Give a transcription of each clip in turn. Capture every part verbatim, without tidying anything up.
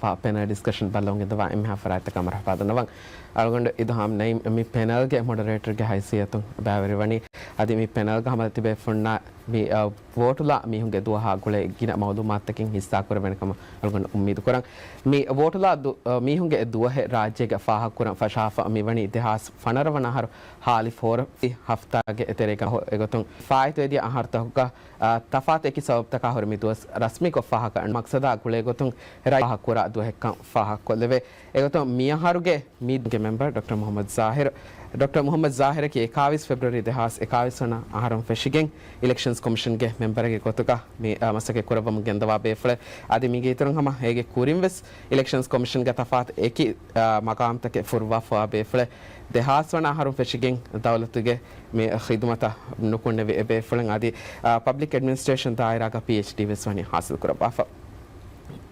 ޕ-، ޕެނަލް ޑިސްކަޝަން ބައްލަވަން ގެންދަވާ އެންމެހާ ފަރާތްތަކަށް މަރުޙަބާ ދަންނަވަން. އަޅުގަނޑު އިލްހާމް ނައީމް މި ޕެނަލްގެ މޮޑަރޭޓަރުގެ ހައިސިއްޔަތުން ބައިވެރިވަނީ. އަދި މި ޕެނަލްގަ ހަމަލަތިބޭފުންނާ މި، އަ، ވޯޓުލާ މީހުންގެ ދުވަހާ ގުޅޭ ގިނަ މައުލޫމާތުތަކެއް ހިއްސާކުރެވޭނެ ކަމަށް އަޅުގަނޑު އުއްމީދު ކުރަން. މި ވޯޓުލާ ދު-، އަ، މީހުންގެ ދުވަހެއް ރާއްޖޭގަ ފާހަގަކުރަން ފަށާފަ މިވަނީ ދެހާސް ފަނަރަ ވަނަ އަހަރު ހާލި ފޯރ ހަފްތާގެ ތެރޭގަ އެގޮތުން ފާއިތުވެދިޔަ އަހަރުތަކުގަ، އަ، ތަފާތު އެކި ސަބަބުތަކާ ހުރި މި ދުވަސް ރަސްމީކޮށް ފާހަގަ މަޤްޞަދާ ގުޅޭގޮތުން ރައްޔިތުން ފާހަގަކުރާ ދުވަހެއްކަން ފާހަގަކޮށްލެވޭ. އެގޮތުން މިއަހަރުގެ މީގެ މެމްބަރ ޑޮކްޓަރ މުޙައްމަދު ޒާހިރު، ޑޮކްޓަރ މުޙައްމަދު ޒާހިރަކީ އެކާވީސް ފެބްރުއަރީ ދެހާސް އެކާވީސް ވަނަ އަހަރުން ފެށިގެން އިލެކްޝަންސް ކޮމިޝަންގެ މެމްބަރެއްގެ ގޮތުގަ މި، އަ، މަސައްކަތް ކުރައްވަމުން ގެންދަވާ ބޭފުޅެއް. އަދި މީގެ އިތުރުން ހަމަ އޭގެ ކުރިން ވެސް އިލެކްޝަންސް ކޮމިޝަންގެ ތަފާތު އެކި، އަ، މަގާމްތަކެއް ފުރުއްވާފަވާ ބޭފުޅެއް. ދެހާސް ވަނަ އަހަރުން ފެށިގެން ދައުލަތުގެ މި ޚިދުމަތަށް ނުކުންނެވި އެބޭފުޅެއް. އަދި، އަ، ޕަބްލިކް އެޑްމިނިސްޓްރޭޝަން ދާއިރާގަ ޕީއެޗްޑީ ވެސް ވަނީ ހާސިލް ކުރައްވާފަ.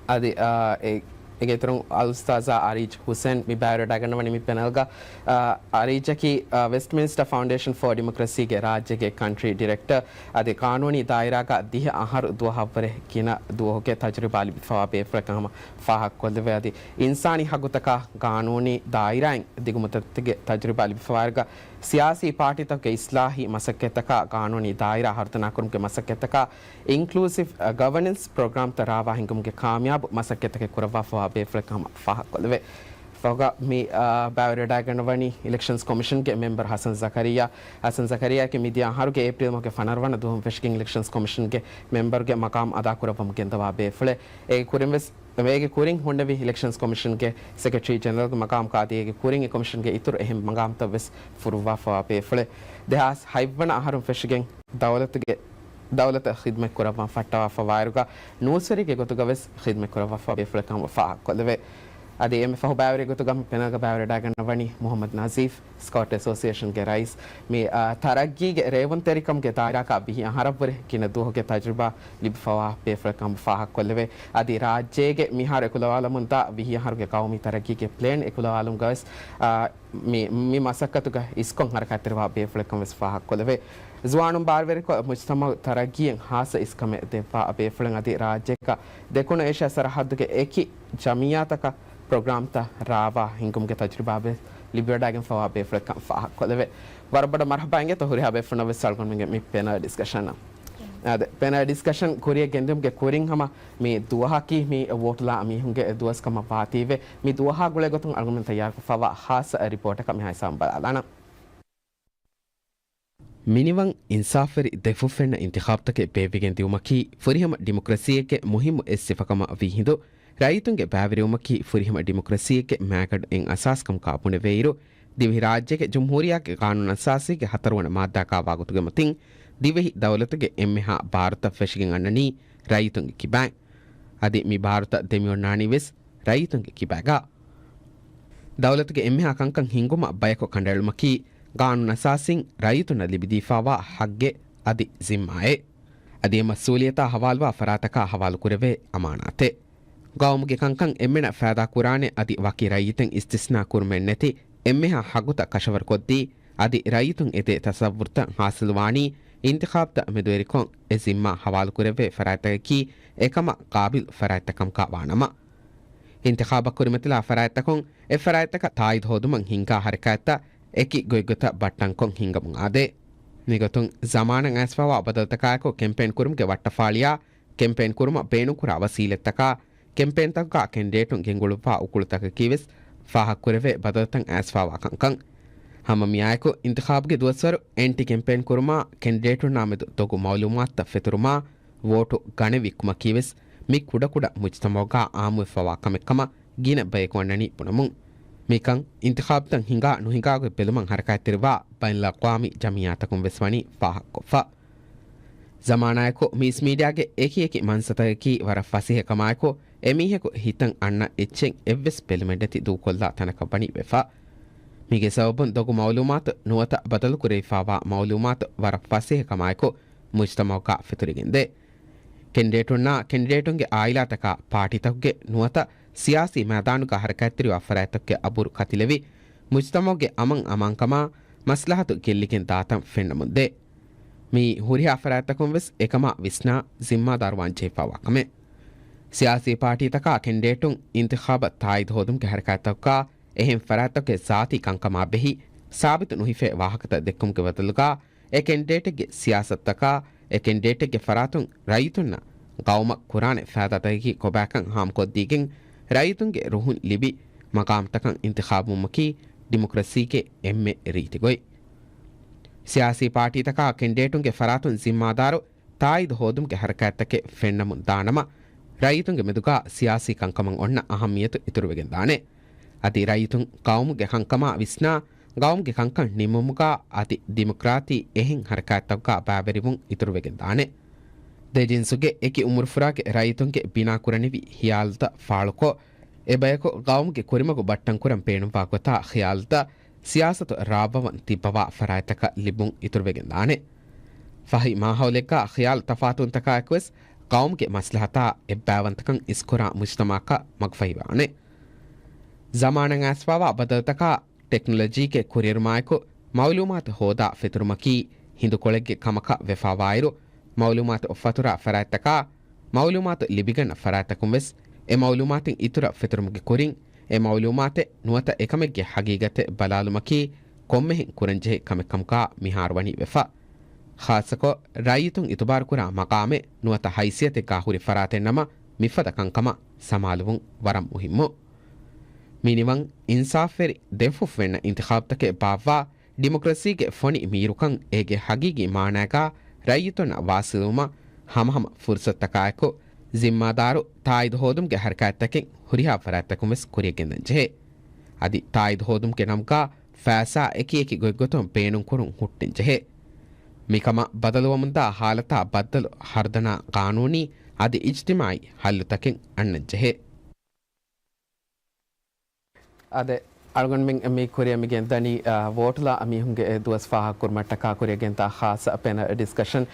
އަދި، އާ، އެ-، އޭގެ އިތުރުން އަލްއުސްތާޒާ އަރީޒް ހުސެން މި ބައިވެރިވެވަޑައިގަންނަވަނީ މި ޕެނަލްގަ. އާ، އަރީޒަކީ، އާ، ވެސްޓްމިނިސްޓަރ ފައުންޑޭޝަން ފޯ ޑިމޮކްރަސީގެ ރާއްޖޭގެ ކަންޓްރީ ޑިރެކްޓަރ. އަދި ޤާނޫނީ ދާއިރާގަ ދިހަ އަހަރު ދުވަހަށްވުރެ ގިނަ ދުވަހުގެ ތަޖުރިބާ ލިބިފަވާ ބޭފުޅެއް ކަމަށް ހަމަ ފާހަގަކޮށްލެވޭ. އަދި އިންސާނީ ހައްގުތަކާ ޤާނޫނީ ދާއިރާއިން ދިގުމުއްދަތުގެ ތަޖުރިބާ ލިބިފަވާއިރުގަ ސިޔާސީ ޕާޓީތަކުގެ އިސްލާހީ މަސައްކަތްތަކާ، ޤާނޫނީ ދާއިރާ ހަރުދަނާކުރުމުގެ މަސައްކަތްތަކާ، އިންކްލޫސިވް، އަ، ގަވަނެންސް ޕްރޮގްރާމްތައް ރާވާ ހިންގުމުގެ ކާމިޔާބު މަސައްކަތްތަކެއް ކުރައްވާފަވާ ބޭފުޅެއް ކަމަށް ހަމަ ފާހަގަކޮށްލެވޭ. ފަހުގަ މި، އަ، ބައިވެރިވެވަޑައިގަންނަވަނީ އިލެކްޝަންސް ކޮމިޝަންގެ މެމްބަރު ހަސަން ޒަކަރިއްޔާ. ހަސަން ޒަކަރިއްޔާއަކީ މިދިޔަ އަހަރުގެ އޭޕްރީލް މަހުގެ ފަނަރަ ވަނަ ދުވަހުން ފެށިގެން އިލެކްޝަންސް ކޮމިޝަންގެ މެމްބަރުގެ މަޤާމް އަދާކުރައްވަމުން ގެންދަވާ ބޭފުޅެއް. އޭގެ ކުރިން ވެސް އޭގެ ކުރިން ހުންނެވި އިލެކްޝަންސް ކޮމިޝަންގެ ސެކްރެޓަރީ ޖެނެރަލްގެ މަޤާމަކާ އަދި އޭގެ ކުރިން އެ ކޮމިޝަންގެ އިތުރު އެހެން މަގާމްތައް ވެސް ފުރުއްވާފަވާ ބޭފުޅެއް. ދެހާސް ހަތް ވަނަ އަހަރުން ފެށިގެން ދައުލަތުގެ، ދައުލަތަށް ޚިދުމަތް ކުރައްވަން ފައްޓަވާފަވާއިރުގަ ނޫސްވެރިގެ ގޮތުގަ ވެސް ޚިދުމަތް ކުރައްވާފަވާ ބޭފުޅެއް ކަމަށް ފާހަގަކޮށްލެވޭ. އަދި އެންމެ ފަހު ބައިވެރި ގޮތުގަ މި ޕެނަލްގަ ބައިވެރިވެވަޑައިގަންނަވަނީ މުޙައްމަދު ނަޒީފް، ސްކައުޓް އެސޯސިއޭޝަންގެ ރައީސް. މި، އާ، ތަރައްގީގެ ރޭވުންތެރިކަމުގެ ދާއިރާގަ ވިހި އަހަރަށްވުރެ ގިނަ ދުވަހުގެ ތަޖުރިބާ ލިބިފަވާ ބޭފުޅެއް ކަމަށް ފާހަގަކޮށްލެވޭ. އަދި ރާއްޖޭގެ މިހާރު އެކުލަވާލަމުންދާ ވިހި އަހަރުގެ ގައުމީ ތަރައްގީގެ ޕްލޭން އެކުލަވާލުމުގަވެސް، އާ، މި، މި މަސައްކަތުގަ އިސްކޮށް ހަރަކާތްތެރިވާ ބޭފުޅެއް ކަމަށް ވެސް ފާހަގަކޮށްލެވޭ. ޒުވާނުން ބާރުވެރިކޮށް މުޖްތަމަޢު ތަރައްގީއަށް ހާއްސަ އިސްކަމެއް ދެއްވާ ބޭފުޅެއް އަދި ރާއްޖޭގަ ދެކުނު އޭޝިޔާ ސަރަހައްދުގެ އެކި ޖަމިއްޔާތަކަށް ޕްރޮގްރާމްތައް ރާވާ ހިންގުމުގެ ތަޖުރިބާ ވެސް ލިބިވަޑައިގެންފަވާ ބޭފުޅެއް ކަމަށް ފާހަގަކޮށްލެވޭ. ވަރަށް ބޮޑަށް މަރުޙަބާ އިނގޭތޯ ހުރިހާ ބޭފުޅުންނަށް ވެސް އަޅުގަނޑުމެންގެ މި ޕެނަލް ޑިސްކަޝަނަށް. އާދެ، ޕެނަލް ޑިސްކަޝަން ކުރިއަށް ގެންދިއުމުގެ ކުރިން ހަމަ މި ދުވަހަކީ މި ވޯޓުލާ މީހުންގެ ދުވަސް ކަމަށް ވާތީވެ، މި ދުވަހާ ގުޅޭ ގޮތުން އަޅުގަނޑުމެން ތައްޔާރުކޮށްފަވާ ހާއްސަ ރިޕޯޓަކަށް މިހާ ހިސާބުން ބަލާލާނަން. މިނިވަން އިންސާފްވެރި ދެފުށްފެންނަ އިންތިޚާބުތަކެއް ބޭއްވިގެން ދިއުމަކީ ފުރިހަމަ ޑިމޮކްރަސީއެއްގެ މުހިއްމު އެއް ސިފަކަމަށް ވީހިނދު، ރައްޔިތުންގެ ބައިވެރިވުމަކީ ފުރިހަމަ ޑިމޮކްރަސީއެއްގެ މައިގަނޑު އެއް އަސާސްކަމަކާ ބުނެވޭއިރު، ދިވެހިރާއްޖޭގެ ޖުމްހޫރިއްޔާގެ ޤާނޫނުއަސާސީގެ ހަތަރުވަނަ މާއްދާކާ ވާގޮތުގެ މަތިން، ދިވެހި ދައުލަތުގެ އެންމެހާ ބާރުތައް ފެށިގެން އަންނަނީ ރައްޔިތުންގެ ކިބައިން. އަދި މި ބާރުތައް ދެމިއޮންނާނީ ވެސް ރައްޔިތުންގެ ކިބައިގަ. ދައުލަތުގެ އެންމެހާ ކަންކަން ހިންގުމަށް ބަޔަކު ކަނޑައެޅުމަކީ، ގާނޫނުއަސާސީން ރައްޔިތުންނަށް ލިބިދީފާވާ ހައްގެއް އަދި ޒިންމާއެއް. އަދި އެ މަސްއޫލިއްޔަތާ ހަވާލުވާ ފަރާތަކާ ހަވާލުކުރެވޭ އަމާނާތެއް. ގައުމުގެ ކަންކަން އެންމެނަށް ފައިދާ ކުރާނެ އަދި ވަކި ރައްޔިތެއް އިސްތިސްނާ ކުރުމެއްނެތި އެންމެހާ ހައްގުތައް ކަށަވަރުކޮށްދީ، އަދި ރައްޔިތުން އެދޭ ތަސައްވުރުތައް ހާސިލުވާނީ އިންތިޚާބުތައް މެދުވެރިކޮށް އެ ޒިންމާ ހަވާލުކުރެވޭ ފަރާތްތަކަކީ އެކަމަށް ޤާބިލު ފަރާތްތައް ކަމަކާ ވާނަމަ، އިންތިޚާބަށް ކުރިމަތިލާ ފަރާތްތަކުން އެ ފަރާތްތަކަށް ތާއީދު ހޯދުމަށް ހިންގާ ހަރަކާތްތައް އެކި ގޮތްގޮތަށް ބައްޓަންކޮށް ހިންގަމުން އާދޭ. މިގޮތުން ޒަމާނަށް އައިސްފަވާ ބަދަލުތަކާއެކު ކެމްޕޭން ކުރުމުގެ ވައްޓަފާޅިއާ، ކެމްޕޭން ކުރުމަށް ބޭނުންކުރާ ވަސީލަތްތަކާ، ކެމްޕޭންތަކުގަ ކެންޑިޑޭޓުން ގެންގުޅުއްވާ އުކުޅުތަކަކީވެސް ފާހަގަކުރެވޭ ބަދަލުތައް އައިސްފާވާ ކަންކަން. ހަމަ މިއާއެކު އިންތިޚާބުގެ ދުވަސްވަރު އެންޓި ކެމްޕޭން ކުރުމާ، ކެންޑިޑޭޓުންނާ މެދު ދޮގު މައުލޫމާތުތައް ފެތުރުމާ، ވޯޓު ގަނެ ވިއްކުމަކީވެސް މި ކުޑަކުޑަ މުޖްތަމަޢުގަ އާއްމުވެފަވާ ކަމެއްކަމަށް ގިނަ ބަޔަކު އަންނަނީ ބުނަމުން. މިކަން އިންތިޚާބުތައް ހިނގާ ނުހިނގާގޮތް ބެލުމަށް ހަރަކާތްތެރިވާ ބައިނަލްއަޤްވާމީ ޖަމިއްޔާތަކުން ވެސް ވަނީ ފާހަގަކޮށްފަ. ޒަމާނާއެކު މީސް މީޑިއާގެ އެކިއެކި މަންސަތަކަކީ ވަރަށް ފަސޭހަ ކަމާއެކު، އެމީހަކު ހިތަށް އަންނަ އެއްޗެއް އެއްވެސް ބެލުމެއްނެތި ދޫކޮށްލާ ތަނަކަށް ވަނީ ވެފަ. މީގެ ސަބަބުން ދޮގު މައުލޫމާތު ނުވަތަ ބަދަލުކުރެވިފާވާ މައުލޫމާތު ވަރަށް ފަސޭހަ ކަމާއެކު، މުޖްތަމަޢުގަ ފެތުރިގެންދޭ. ކެންޑިޑޭޓުންނާ ކެންޑިޑޭޓުންގެ އާއިލާތަކާ ޕާޓީތަކުގެ ނުވަތަ ސިޔާސީ މައިދާނުގަ ހަރަކާތްތެރިވާ ފަރާތްތަކުގެ އަބުރު ކަތިލެވި، މުޖްތަމަޢުގެ އަމަން އަމާންކަމާ މަސްލަހަތު ގެއްލިގެން ދާތަން ފެންނަމުންދޭ. މިއީ ހުރިހާ ފަރާތްތަކުން ވެސް އެކަމާ ވިސްނާ ޒިންމާދާރުވާން ޖެހިފާވާ ކަމެއް. ސިޔާސީ ޕާޓީތަކާ ކެންޑިޑޭޓުން އިންތިޚާބަށް ތާއީދު ހޯދުމުގެ ހަރަކާތްތަކުގާ އެހެން ފަރާތްތަކުގެ ޒާތީ ކަންކަމާ ބެހި ސާބިތު ނުހިފޭ ވާހަކަތައް ދެއްކުމުގެ ބަދަލުގާ، އެ ކެންޑިޑޭޓެއްގެ ސިޔާސަތުތަކާ، އެ ކެންޑިޑޭޓެއްގެ ފަރާތުން ރައްޔިތުންނަށް ގައުމަށް ކުރާނެ ފައިދާތަކަކީ ކޮބާކަން ހާމަކޮށްދީގެން، ރައްޔިތުންގެ ރުހުން ލިބި މަގާމްތަކަށް އިންތިޚާބުވުމަކީ ޑިމޮކްރަސީގެ އެންމެ ރީތި ގޮތް. ސިޔާސީ ޕާޓީތަކާ ކެންޑިޑޭޓުންގެ ފަރާތުން ޒިންމާދާރު ތާއީދު ހޯދުމުގެ ހަރަކާތްތަކެއް ފެންނަމުން ދާނަމަ، ރައްޔިތުންގެ މެދުގާ ސިޔާސީ ކަންކަމަށް އޮންނަ އަހައްމިޔަތު އިތުރުވެގެން ދާނެ. އަދި ރައްޔިތުން ގައުމުގެ ކަންކަމާ ވިސްނާ، ގައުމުގެ ކަންކަން ނިންމުމުގާ އަދި ޑިމޮކްރާތީ އެހެން ހަރަކާތްތަކުގާ ބައިވެރިވުން އިތުރުވެގެން ދާނެ. ދެ ޖިންސުގެ އެކި އުމުރުފުރާގެ ރައްޔިތުންގެ ބިނާކުރަނިވި ހިޔާލުތައް ފާޅުކޮށް، އެބަޔަކު ގައުމުގެ ކުރިމަގު ބައްޓަންކުރަން ބޭނުންވާ ގޮތާ ޚިޔާލުތައް ސިޔާސަތު ރާވަވަން ތިއްބަވާ ފަރާތްތަކަށް ލިބުން އިތުރުވެގެން ދާނެ. ފަހި މާހައުލެއްގާ ޚިޔާލު ތަފާތުވުންތަކާއެކުވެސް ގައުމުގެ މަސްލަހަތާ އެއްބައިވަންތަކަން އިސްކުރާ މުޖްތަމައަކަށް މަގުފަހިވާނެ. ޒަމާނަށް އައިސްފާވާ ބަދަލުތަކާ ޓެކްނޮލޮޖީގެ ކުރިއެރުމާއެކު މައުލޫމާތު ހޯދާ ފެތުރުމަކީ ހިނދުކޮޅެއްގެ ކަމަކަށް ވެފާވާއިރު، މައުލޫމާތު ފަތުރާ ފަރާތްތަކާ މައުލޫމާތު ލިބިގަންނަ ފަރާތްތަކުން ވެސް އެ މައުލޫމާތުން އިތުރަށް ފެތުރުމުގެ ކުރިން، އެ މައުލޫމާތެއް ނުވަތަ އެކަމެއްގެ ހަގީގަތެއް ބަލާލުމަކީ ކޮންމެހެން ކުރަންޖެހޭ ކަމެއް ކަމުގާ މިހާރު ވަނީ ވެފަ. ޚާއްޞަކޮށް، ރައްޔިތުން އިތުބާރުކުރާ މަގާމެއް ނުވަތަ ހައިސިއްޔަތެއްގާ ހުރި ފަރާތެއް ނަމަ، މިފަދަ ކަންކަމަށް ސަމާލުވުން ވަރަށް މުހިއްމު. މިނިވަން އިންސާފްވެރި ދެފުށް ފެންނަ އިންތިޚާބުތަކެއް ބާއްވާ، ޑިމޮކްރަސީގެ ފޮނި މީރުކަން އޭގެ ހަގީގީ މާނާގާ ރައްޔިތުންނަށް ވާސިލުވުމަށް ހަމަހަމަ ފުރުސަތުތަކާއެކު، ޒިންމާދާރު ތާއީދު ހޯދުމުގެ ހަރަކާތްތަކެއް ހުރިހާ ފަރާތްތަކުން ވެސް ކުރިއަށް ގެންދަން ޖެހޭ. އަދި ތާއީދު ހޯދުމުގެ ނަމުގާ ފައިސާ އެކި އެކި ގޮތްގޮތުން ބޭނުންކުރުން ހުއްޓެން ޖެހޭ. މިކަމަށް ބަދަލުވަމުންދާ ހާލަތާ ބައްދަލު ހަރުދަނާ ގާނޫނީ އަދި އިޖްތިމާއީ ހައްލުތަކެއް އަންނަން ޖެހޭ. އާދެ، އަޅުގަނޑުމެން މި ކުރިއަށް މި ގެންދަނީ، އާ، ވޯޓުލާ މީހުންގެ ދުވަސް ފާހަގަކުރުމަށްޓަކާ ކުރިއަށް ގެންދާ ޚާއްޞަ ޕެނަލް ޑިސްކަޝަން.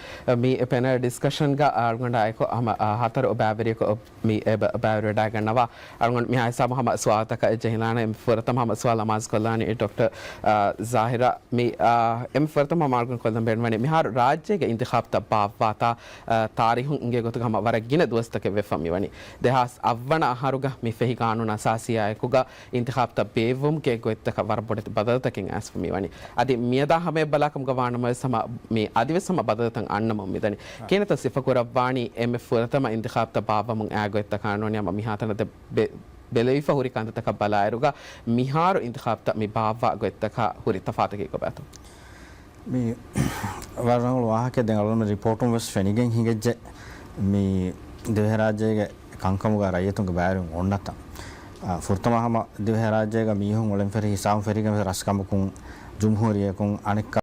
މި ޕެނަލް ޑިސްކަޝަންގަ އަޅުގަނޑާއެކު ހަމަ، އާ، ހަތަރު ބައިވެރިޔަކު މި އެބަ-، ބައިވެރިވެވަޑައިގަންނަވާ. އަޅުގަނޑު މިހާ ހިސާބު ހަމަ ސުވާލުތަކަށް ޖެހިލާނެ. ފުރަތަމަ ހަމަ ސުވާލު އަމާޒު ކޮށްލާނީ ޑޮކްޓަރ، އާ، ޒާހިރާ. މި، އާ، އެންމެ ފުރަތަމަ މާގުން ކޮށްލަން ބޭނުންވަނީ މިހާރު ރާއްޖޭގެ އިންތިޚާބުތައް ބާއްވާތާ، އާ، ތާރީހުން އިނގޭ ގޮތުގަ ހަމަ ވަރަށް ގިނަ ދުވަސްތަކެއް ވެފަ މިވަނީ. ދެހާސް އަށްވަނަ އަހަރުގަ މި ފެހި ގާނޫނު އަސާސީއާއެކުގަ އިންތިޚާބުތައް ބޭއްވުމުގެ ގޮތްތަކަށް ވަރަށް ބޮޑެތި ބަދަލުތަކެއް އައިސްފަ މިވަނީ. އަދި މިއަދާ ހަމަޔަށް ބަލާކަމުގަ ވާނަމަވެސް ހަމަ މި އަދިވެސް ހަމަ ބަދަލުތައް އަންނަމުން މިދަނީ. ކިހިނެއްތަ ސިފަކުރައްވާނީ އެންމެ ފުރަތަމަ އިންތިޚާބުތައް ބާއްވަމުން އައި ގޮތްތަކާ ނޫނީ ހަމަ މިހާތަނަށް ދެ-، ބެ-، ބެލެވިފަ ހުރި ކަންތައްތަކަށް ބަލާއިރުގަ މިހާރު އިންތިޚާބުތައް މި ބާއްވާ ގޮތްތަކާ ހުރި ތަފާތަކީ ކޮބާތޯ؟ މި ވަރަށް ރަނގަޅު ވާހަކައެއް. ދެން އަޅުގަނޑު ރިޕޯޓުން ވެސް ފެނިގެން ހިނގައްޖެ. މި ދިވެހިރާއްޖޭގެ ކަންކަމުގަ ރައްޔިތުންގެ ބައިވެރިވުން އޮންނަތަން. އާ، ފުރަތަމަ ހަމަ ދިވެހިރާއްޖޭގަ މީހުން އޮޅެން ފެށި ހިސާބުން ފެށިގެން ވެސް ރަސްކަމަކުން، ޖުމްހޫރިއްޔަކުން، އަނެއްކާ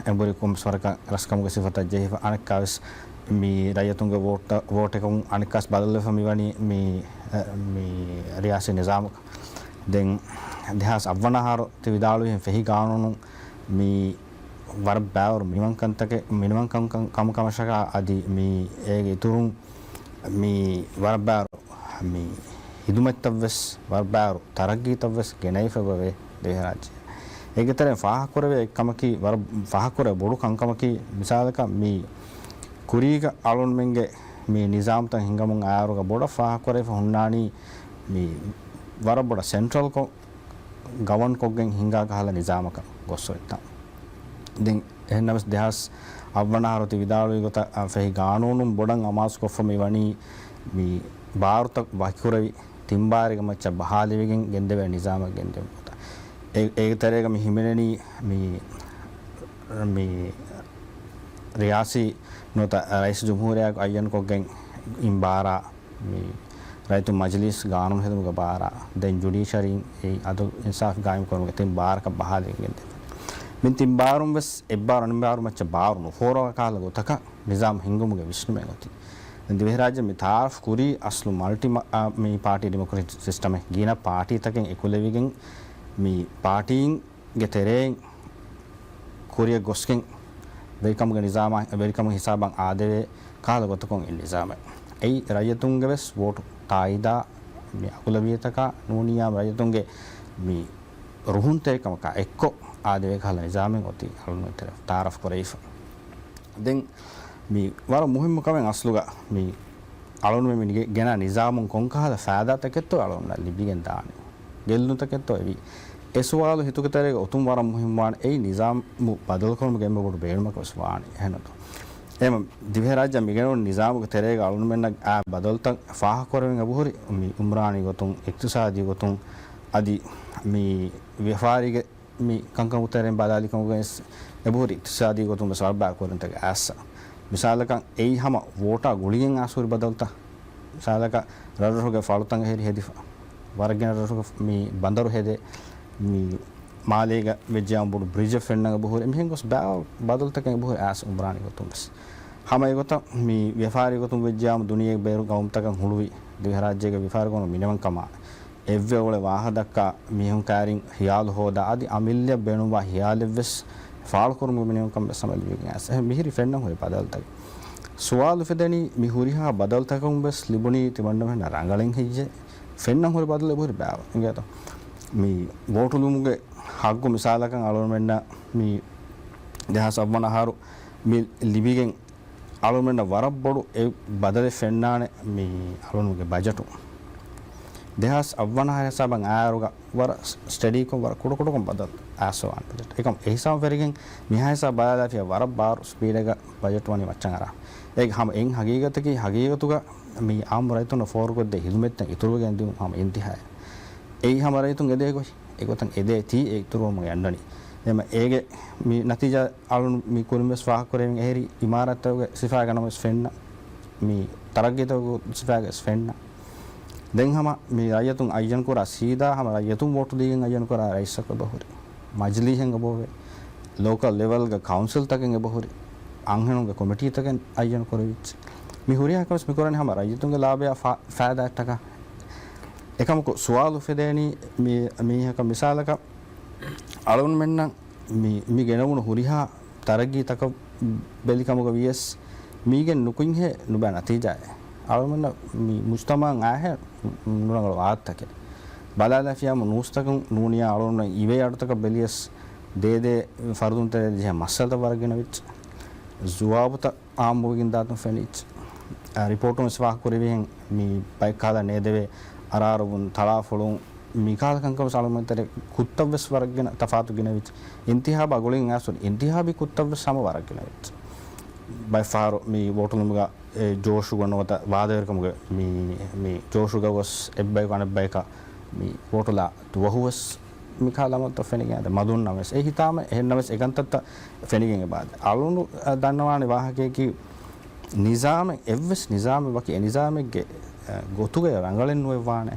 އެނބުރި ކޮންމެސް ވަރަކަށް ރަސްކަމުގެ ސިފަތައް ޖެހިފަ، އަނެއްކާ ވެސް މި ރައްޔިތުންގެ ވޯޓް، ވޯޓަކުން އަނެއްކާސް ބަދަލުވެފަ މިވަނީ މި، އެ، މި ރިޔާސީ ނިޒާމަކަށް. ދެން ދެހާސް އަށްވަނަ އަހަރު ތި ވިދާޅުވިހެން ފެހި ގާނޫނުން މި ވަރަށް ބާވަރު މިނިވަންކަންތަކެއް، މިނިވަންކަން، ކަން، ކަމަކަމަށަކާ އަދި މި އޭގެ އިތުރުން މި ވަރަށް ބާވަރު މި ހިދުމަތްތައް ވެސް، ވަރަށް ބާވަރު ތަރައްގީތައް ވެސް ގެނައިފަ އެބަވޭ ދިވެހިރާއްޖެ. އޭގެ ތެރެއިން ފާހަގަކުރެވޭ އެއްކަމަކީ، ވަރަށް ފާހަގަކުރެވޭ ބޮޑު ކަންކަމަކީ، މިސާލަކަށް މި ކުރީގަ އަޅުންމެންގެ މި ނިޒާމްތައް ހިނގަމުން އައިއިރުގަ ބޮޑަށް ފާހަގަކުރެވިފަ ހުންނާނީ މި ވަރަށް ބޮޑަށް ސެންޓްރަލްކޮށް ގަވަން ކޮށްގެން ހިނގާ ކަހަލަ ނިޒާމަކަށް ގޮސް އޮތްތާ. ދެން އެހެންނަމަވެސް ދެހާސް އަށްވަނަ އަހަރު ތި ވިދާޅުވި ގޮތަށް، އަ، ފެހި ގާނޫނުން ބޮޑަށް އަމާޒުކޮށްފަ މި ވަނީ މި ބާރުތައް ވަކިކުރެވި ތިން ބާރެއްގެ މައްޗަށް ބަހާލެވިގެން ގެންދެވޭ ނިޒާމަށް ގެންދެވުން ގޮތަށް. އެ-، އޭގެ ތެރޭގަ މި ހިމެނެނީ މި، މި ރިޔާސީ ނުވަތަ ރައީސް ޖުމްހޫރިއްޔާ އައްޔަންކޮށްގެން އިން ބާރާ، މި ރައްޔިތުން މަޖިލީސް ގާނޫނު ހެދުމުގެ ބާރާ، ދެން ޖުޑީޝަރީން އެއީ އަދުލް އިންސާފް ގާއިމް ކުރުމުގެ ތިން ބާރަކަށް ބަހާލެވިގެން ދެފަ. މި ތިން ބާރުން ވެސް އެއްބާރު އަނެއް ބާރު މައްޗަށް ބާރު ނުފޯރުވާ ކަހަލަ ގޮތަކަށް ނިޒާމް ހިންގުމުގެ ވިސްނުމެއް އޮތީ. ދެން ދިވެހިރާއްޖެ މި ތައާރަފް ކުރީ އަސްލު މަލްޓި މަ-، އާ، މި ޕާޓީ ޑިމޮކްރެޓިކް ސިސްޓަމެއް. ގިނަ ޕާޓީތަކެއް އެކުލެވިގެން މި ޕާޓީން ގެ ތެރެއިން ކުރިއަށް ގޮސްގެން ވެރިކަމުގެ ނިޒާމާ ވެރިކަމުގެ ހިސާބަށް އާދެވޭ ކަހަލަ ގޮތަކުން އިން ނިޒާމެއް. އެއީ ރައްޔިތުންގެ ވެސް ވޯޓު ތާއީދާ މި އަގުލަބިއްޔަތަކާ ނޫނިއްޔާ ރައްޔިތުންގެ މި ރުހުންތެރިކަމަކާ އެއްކޮށް އާދެވޭ ކަހަލަ ނިޒާމެއް އޮތީ އަޅުން ތައާރަފް ކުރެވިފަ. ދެން މި ވަރަށް މުހިއްމު ކަމެއް އަސްލުގަ މި އަޅުންމެން މި ގެ-، ގެނާ ނިޒާމުން ކޮންކަހަލަ ފައިދާތަކެއްތޯ އަޅުންނަށް ލިބިގެން ދާނީ؟ ގެއްލުންތަކެއްތޯ އެވީ؟ އެ ސުވާލު ހިތުގެ ތެރޭގަ އޮތުން ވަރަށް މުހިންމުވާނެ. އެއީ ނިޒާމު ބަދަލުކުރުމުގެ އެންމެ ބޮޑު ބޭނުމަކަށް ވެސް ވާނެ. އެހެންނުތޯ؟ އެހެން ދިވެހިރާއްޖެ މިގެނުނު ނިޒާމުގެ ތެރޭގަ އަޅުންމެންނަށް އާ ބަދަލުތައް ފާހަގަކުރެވެން އެބަހުރި، މި އުމްރާނީ ގޮތުން، އިޤްތިޞާދީ ގޮތުން، އަދި މި ވިޔަފާރީގެ މި ކަންކަމުގެ ތެރެއިން ބަލާލިކަމުގައި ވެސް އެބަހުރި އިޤްތިޞާދީ ގޮތުން ވެސް ވަރަށް ބާ ކުރިންތަކެއް އައިއްސަ. މިސާލަކަށް އެއީ ހަމަ ވޯޓާ ގުޅިގެން އައިސް ހުރި ބަދަލުތައް. މިސާލަކަށް ރަށްރަށުގެ ފަޅުތައް އެހެރި ހެދިފަ. ވަރަށް ގިނަ ރަށްރަށުގެ މި ބަނދަރު ހެދޭ. މި މާލޭގަ ވެއްޖެއްޔާމު ބޮޑު ބްރިޖެއް ފެންނަން އެބަހުރި. އެމީހެން ގޮސް ބާ ބަދަލުތަކެއް އެބަހުރި އައިސް އުމްރާނީ ގޮތުން ވެސް. ހަމަ އެގޮތަށް މި ވިޔަފާރީ ގޮތުން ވެއްޖެއްޔާމު ދުނިޔޭގެ ބޭރު ގައުމުތަކަށް ހުޅުވި ދިވެހިރާއްޖޭގެ ވިޔަފާރި ގޮނު މިނިވަންކަމާ އެއްވެ އުޅެ ވާހަކަ ދައްކާ މީހުން ކައިރިން ހިޔާލު ހޯދާ އަދި އަމިއްލައަށް ބޭނުންވާ ހިޔާލެއްވެސް ފާޅުކުރުމުގެ މިނިވަންކަން ވެސް ހަމަ ލިބިގެން އައިސް. އެހެން މިހިރީ ފެންނަން ހުރި ބަދަލުތަކެއް. ސުވާލު އުފެދެނީ މި ހުރިހާ ބަދަލުތަކުން ވެސް ލިބުނީ ތިމަންނަމެންނަށް ރަނގަޅެއް ހެއްޔޭ؟ ފެންނަން ހުރި ބަދަލު އެބަހުރި ބާވަ. އިނގޭތޯ؟ މި ވޯޓު ލިބުމުގެ ހައްގު މިސާލަކަށް އަޅުގަނޑުމެންނަށް މި ދެހާސް އަށްވަނަ އަހަރު މި ލިބިގެން އަޅުމެންނަށް ވަރަށް ބޮޑު އެއް ބަދަލެއް ފެންނާނެ މި އަޅުންގެ ބަޖެޓު. ދެހާސް އަށްވަނަ އަހަރު ހިސާބަށް އާއިރުގަ ވަރަށް ސްޓަޑީކޮށް ވަރަށް ކުޑަކުޑަކޮށް ބަދަލު އައިސްފަވާނެ ބަޖެޓް. އެކަމް އެ ހިސާބު ފެރިގެން މިހާ ހިސާބު ބަލާލާފިޔާ ވަރަށް ބާރު ސްޕީޑެއްގަ ބަޖެޓް ވަނީ މައްޗަށް އަރާ. އޭގެ ހަމަ އެއް ހަގީގަތަކީ ހަގީގަތުގަ މި އާއްމު ރައްޔިތުންނަށް ފޯރުކޮށްދޭ ހިދުމަތްތައް އިތުރުވެގެން ދިއުން ހަމަ އިންތިހާއެއް. އެއީ ހަމަ ރައްޔިތުން އެދޭ ގޮތް. އެގޮތަށް އެދޭތީ އެ އިތުރުވަމުން އަންނަނީ. އެމަ އޭގެ މި ނަތީޖާ އަޅުން މި ކުރިން ވެސް ފާހަގަކުރެވިން އެހެރީ އިމާރާތްތަކުގެ ސިފައިގަ ނަމަވެސް ފެންނަ، މި ތަރައްގީތަކުގެ ސިފައިގަ ވެސް ފެންނަ. ދެން ހަމަ މި ރައްޔިތުން އައްޔަން ކުރާ ސީދާ ހަމަ ރައްޔިތުން ވޯޓު ދީގެން އައްޔަން ކުރާ ރައީސަކު އެބަހުރި. މަޖިލީހެއް އެބަހުރި. ލޯކަލް ލެވެލްގަ ކައުންސިލްތަކެއް އެބަހުރި. އަންހެނުންގެ ކޮމިޓީތަކެއް އައްޔަން ކުރެވިއްޖެ. މި ހުރިހާ ކަމެއް މިކުރަނީ ހަމަ ރައްޔިތުންގެ ލާބަޔާ ފާ-، ފައިދާއަށްޓަކާ. އެކަމަކު ސުވާލު އުފެދޭނީ މި-، މީހަކަށް މިސާލަކަށް އަޅުގަނޑުމެންނަށް މި، މި ގެނެވުނު ހުރިހާ ތަރައްގީތަކަށް ބެލިކަމުގަ ވިޔަސް މީގެން ނުކުތްހޭ ނުބައި ނަތީޖާއެއް. އަޅުގަނޑުމެންނަށް މި މުޖްތަމަޢަށް އާހެ ނުރަނގަޅު އާދަތަކެއް. ބަލާލާފިޔާމު ނޫސްތަކުން ނޫނިޔާ އަޅުގަނޑުމެން އިވޭ އަޑުތަކަށް ބެލިޔަސް ދޭދޭ ފަރުދުންތެރޭ ޖެހޭ މައްސަލަތައް ވަރަށް ގިނަ ވެއްޖެ. ޒުވާބުތައް އާއްމުވެގެން ދާތަން ފެނިއްޖެ. އަ، ރިޕޯޓުން ވެސް ފާހަގަކުރެވިހެން މި ބައެއް ކަހަލަ ނޭދެވޭ އަރާރުވުން، ތަޅާފޮޅުން، މިކަހަލަ ކަންކަން ވެސް އަޅުގަނޑުމެން ތެރޭ ކުށްތައް ވެސް ވަރަށް ގިނަ ތަފާތު ގިނަވިއްޖެ. އިންތިހާބާ ގުޅިގެން އައިސް ހުރި އިންތިހާބީ ކުށްތައް ވެސް ހަމަ ވަރަށް ގިނަވިއްޖެ. ބައެއް ފަހަރު މި ވޯޓުލުމުގަ އެ ޖޯޝުގަ ނުވަތަ ވާދަވެރިކަމުގެ މި، މި ޖޯޝުގަ ގޮސް އެއްބަޔަކު އަނެއްބަޔަކަށް މި ވޯޓުލާ ދުވަހު ވެސް މިކަހަލަ އަމަލުތައް ފެނިގެން އަދި މަދުންނަމަވެސް އެ ހިތާމަ އެހެންނަމަވެސް އެ ކަންތައްތައް ފެނިގެން އެބަ އަދި އަޅުން ދަންނަވާނެ ވާހަކަޔަކީ ނިޒާމެއް އެއްވެސް ނިޒާމެއް ވަކި އެ ނިޒާމެއްގެ ގޮތުގައި ރަނގަޅެއް ނުވެވާނެ.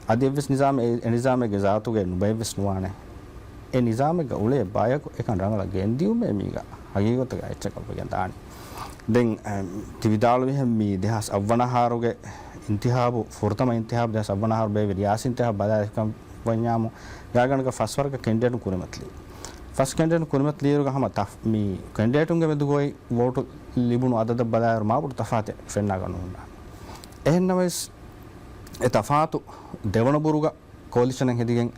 އަދި އެއްވެސް ނިޒާމެއް އެ، އެ ނިޒާމެއްގެ ޒާތުގައި ނުބައެއްވެސް ނުވާނެ. އެ ނިޒާމެއްގަ އުޅޭ ބަޔަކު އެކަން ރަނގަޅަށް ގެންދިއުމޭ މީގަ ހަގީގަތުގަ އެއްޗަކަށް ވެގެން ދާނީ. ދެން، އެ، ތި ވިދާޅުވިހެން މި ދެހާސް އަށްވަނަ އަހަރުގެ އިންތިހާބު، ފުރަތަމަ އިންތިހާބު ދެހާސް އަށްވަނަ އަހަރު ބޭއްވި ރިޔާސީ އިންތިހާބު ބަލާލިކަން ވަންޏާމު ގާތްގަނޑަކަށް ފަސް ވަރަކަށް ކެންޑިޑޭޓުން ކުރިމަތިލި. ފަސް ކެންޑިޑޭޓުން ކުރިމަތިލިއިރުގަ ހަމަ ތަފް-، މި ކެންޑިޑޭޓުންގެ މެދުގައި ވޯޓު ލިބުނު އަދަދަށް ބަލާއިރު މާބޮޑު ތަފާތެއް ފެންނާކަށް ނުހުންނާނެ. އެހެންނަމަވެސް، އެ ތަފާތު ދެވަނަ ބުރުގަ ކޯލިޝަނެއް ހެދިގެން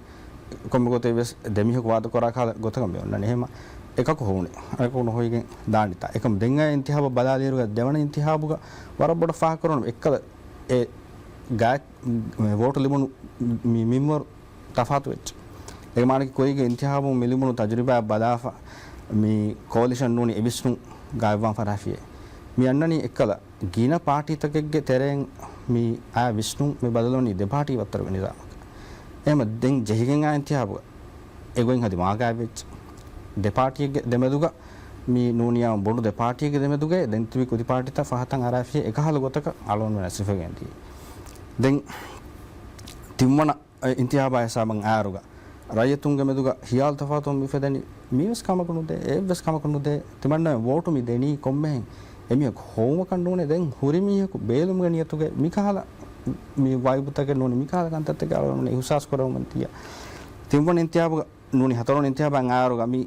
ކޮންމެ ގޮތެއް ވެސް ދެމީހަކު ވާދަކުރާ ކަހަލަ ގޮތަކަށް މި އޮންނަނީ. އެހެންމަ އެކަކު ހޮވުނީ. އެކަކު ނުހޮވިގެން ދާނެތާ. އެކަމް ދެން އައި އިންތިހާބަށް ބަލާލިއިރުގަ ދެވަނަ އިންތިހާބުގަ ވަރަށް ބޮޑަށް ފާހަގަކުރަން އެއްކަލަ އެ ގާތް ވޯޓު ލިބުނު މި މިންވަރު ތަފާތު ވެއްޖެ. އޭގެ މާނައަކީ ކުރީގެ އިންތިހާބުން މި ލިބުނު ތަޖުރިބާއަށް ބަލާފަ މި ކޯލިޝަން ނޫނީ އެ ވިސްނުން ގާތްވާން ފަށާފިޔޭ. މި އަންނަނީ އެއްކަލަ ގިނަ ޕާޓީތަކެއްގެ ތެރެއިން މި އައި ވިސްނުން މި ބަދަލުވަނީ ދެ ޕާޓީ ވައްތަރުގެ ނިޒާމަކަށް. އެހެންމަ ދެން ޖެހިގެން އާ އިންތިހާބުގަ އެގޮތް އަދި މާގާތްވެއްޖެ. ދެ ޕާޓީއެއްގެ ދެމެދުގަ މި ނޫނިޔާ ބޮޑު ދެ ޕާޓީއެއްގެ ދެމެދުގައި ދެން ތިބި ކުދި ޕާޓީތައް ފަހަތަށް އަރާފިޔޭ އެކަހަލަ ގޮތަކަށް އަޅުގަނޑުމެންނަށް ސިފަވެގެން ދިޔަ. ދެން ތިންވަނަ އެ، އިންތިހާބާ ހިސާބަށް އާރުގަ ރައްޔިތުންގެ މެދުގަ ހިޔާލު ތަފާތުވުން މި އުފެދެނީ. މީވެސް ކަމަކު ނުދޭ، އެއެއްވެސް ކަމަކު ނުދޭ. ތިމަންނަމެން ވޯޓު މި ދެނީ ކޮންމެހެން އެމީހަކު ހޮވުމަކަށް ނޫނޭ. ދެން ހުރި މީހަކު ބޭލުމުގެ ނިޔަތުގައި މިކަހަލަ މި ވައިބުތަކެއް ނޫނީ، މިކަހަލަ ކަންތައްތަކެއް އަޅުގަނޑުމެން އިހުސާސް ކުރައްވަމުން ދިޔަ. ތިންވަނަ އިންތިހާބުގަ ނޫނީ ހަތަރުވަނަ އިންތިހާބާ އާރުގަ މި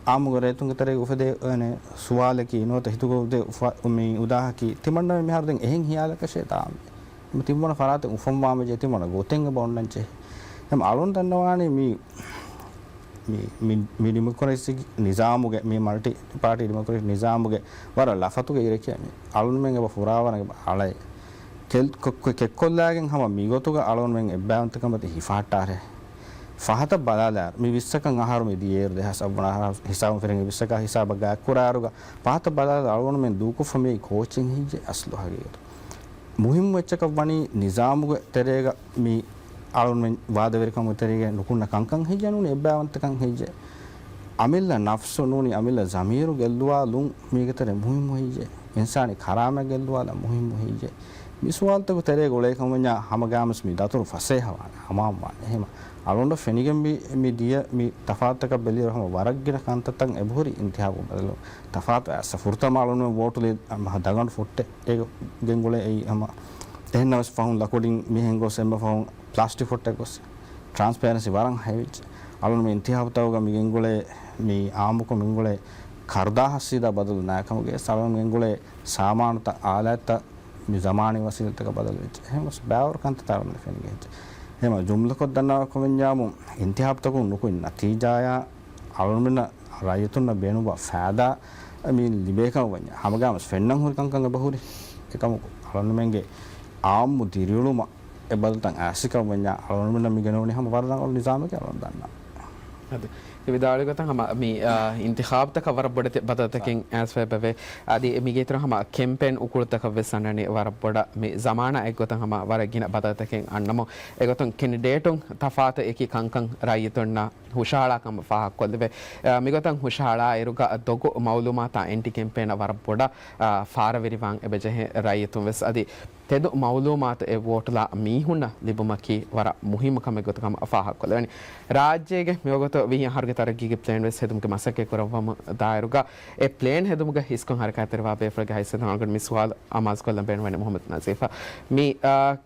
އާއްމުގެ ރައްޔިތުންގެ ތެރޭގަ އުފެދޭ، އަނެއް، ސުވާލަކީ ނުވަތަ ހިތުގަ އުފެދޭ އުފަ-، މި އުދާހަކީ ތިމަންނަމެން މިހާރު ދެން އެހެން ހިޔާލަކަށޭ ދާންވީ. ތިންވަނަ ފަރާތެއް އުފަންވާން ވެއްޖެ ތިންވަނަ ގޮތެއް އެބަ އޮންނަން ޖެހޭ. އެހެން އަޅުން ދަންނަވާނީ މި، މި، މި، މި ޑިމޮކްރަސީ ނިޒާމުގެ، މި މަލްޓި ޕާޓީ ޑިމޮކްރަސީ ނިޒާމުގެ ވަރަށް ލަފަތުގެ އިރެކޭ މި. އަޅުންމެން އެބަ ފުރާވަރަށް އެބަ އަޅައި. ކެލް-، ކޮ-، ކޮ-، ކެއްކޮށްލާގެން ހަމަ މިގޮތުގަ އަޅުގަނޑުމެން އެއްބައިވަންތަކަމަށް ހިފަހައްޓާށޭ. ފަހަތަށް ބަލާލާ، މި ވިއްސަކަށް އަހަރު މި ދިޔައިރު ދެހާސް އަށްވަނަ އަހަރު ހިސާބުން ފެނިގެން ވިއްސަކާ ހިސާބަށް ގާތްކުރާއިރުގަ ފަހަތަށް ބަލާލާ އަޅުގަނޑުމެން ދޫކޮށްފަ މިއީ ކޯޗެއް ހެއްޔޭ އަސްލު ހަގީގަތު؟ މުހިއްމު އެއްޗަކަށް ވަނީ ނިޒާމުގެ ތެރޭގަ މި އަޅުގަނޑުމެން ވާދަވެރިކަމުގެ ތެރޭގަ ނުކުންނަ ކަންކަން ހެއްޔޭ ނޫނީ އެއްބައިވަންތަކަން ހެއްޔޭ؟ އަމިއްލަ ނަފްސު ނޫނީ އަމިއްލަ ޒަމީރު ގެއްލުވާލުން މީގެ ތެރޭ މުހިއްމު ހެއްޔޭ؟ އިންސާނީ ކަރާމަތް ގެއްލުވާލަން މުހިއްމު ހެއްޔޭ؟ މި ސުވާލުތަކުގެ ތެރޭގަ އުޅޭ ކަމަށް ވަންޏާ ހަމަގައިމުވެސް މި ދަތުރު ފަސޭހަވާނެ، ހަމަވާނެ. އެހެން އަޅުގަނޑަށް ފެނިގެން މި، މި ދިޔަ މި ތަފާތުތަކަށް ބެލިއިރު ހަމަ ވަރަށް ގިނަ ކަންތައްތައް އެބަހުރި އިންތިހާބު ބަދަލު ތަފާތު އައިސް ފުރަތަމަ އަޅުގަނޑުމެން ވޯޓުލީ ދަގަނޑު ފުއްޓެއް އޭގެ ގެންގުޅޭ އެއީ ހަމަ އެހެންނަމަވެސް ފަހުން ލަކުޑިން މިހެން ގޮސް އެންމެ ފަހުން ޕްލާސްޓިކް ފޮއްޓެއް ގޮސް ޓްރާންސްޕޭރެންސީ ވަރަށް ހެވިއްޖެ. އަޅުގަނޑު މި އިންތިހާބުތަކުގަ މި ގެންގުޅޭ މި އާއްމުކޮށް މި ގެންގުޅޭ ކަރުދާހަށް ސީދާ ބަދަލު ނާކަމުގެ އަޅުގަނޑު މި ގެންގުޅޭ ސާމާނުތައް އާލާތްތައް މި ޒަމާނީ ވަސީލަތްތަކަށް ބަދަލުވެއްޖެ. އެހެން ވެސް ބައިވަރު ކަންތައްތައް އަޅުގަނޑު ފެނިގެން އެއްޗެއް. އެހެން ޖުމްލަކޮށް ދަންނަވާކަމަށް ވަންޏާމު އިންތިހާބުތަކުން ނުކުތް ނަތީޖާއާ އަޅުގަނޑުމެންނަށް ރައްޔިތުންނަށް ބޭނުންވާ ފައިދާ މި ލިބޭކަމަށް ވަންޏާ ހަމަގައިމުވެސް ފެންނަން ހުރި ކަންކަން އެބަހުރި. އެކަމަކު އަޅުގަނޑުމެންގެ އާއްމު ދިރިއުޅުމަށް އެ ބަދަލުތައް އައިސްކަމަށް ވަންޏާ އަޅުގަނޑުމެންނަށް މި ގެނެވުނީ ހަމަ ވަރަށް ރަނގަޅު ނިޒާމެކޭ އަޅުގަނޑު ދަންނަވަން. އަދި މި ވިދާޅުވި ގޮތަށް ހަމަ މި، އާ، އިންތިޚާބުތަކަށް ވަރަށް ބޮޑެތި ބަދަލުތަކެއް އައިސްފަ އެބަވޭ. އަދި މީގެ އިތުރަށް ހަމަ ކެމްޕޭން އުކުޅުތަކަށް ވެސް އަންނަނީ ވަރަށް ބޮޑަށް މި ޒަމާނާ އެއްގޮތަށް ހަމަ ވަރަށް ގިނަ ބަދަލުތަކެއް އަންނަމު އެގޮތުން ކެންޑިޑޭޓުން ތަފާތު އެކި ކަންކަން ރައްޔިތުންނަށް ހުށަހަޅާ ކަމަށް ފާހަގަކޮށްލެވޭ. އާ، މިގޮތަށް ހުށަހަޅާ އިރުގަ ދޮގު މައުލޫމާތާ އެންޓި ކެމްޕޭނަށް ވަރަށް ބޮޑަށް، އާ، ފާރަވެރިވާން އެބަޖެހޭ ރައްޔިތުން ވެސް އަދި ތެދު މައުލޫމާތު އެ ވޯޓުލާ މީހުންނަށް ލިބުމަކީ ވަރަށް މުހިއްމު ކަމެއް ގޮތަށް ހަމަ ފާހަގަކޮށްލެވެނީ. ރާއްޖޭގެ މިވަގުތު ވިހި އަހަރުގެ ތަރައްގީގެ ޕްލޭން ވެސް ހެދުމުގެ މަސައްކަތް ކުރައްވަމުން ދާއިރުގަ އެ ޕްލޭން ހެދުމުގެ އިސްކޮށް ހަރަކާތްތެރިވާ ބޭފުޅެއްގެ ހައިސިއްޔަތުން އަޅުގަނޑު މި ސުވާލު އަމާޒުކޮށްލަން ބޭނުންވަނީ މުހައްމަދު ނަޒީފަށް. މި، އާ،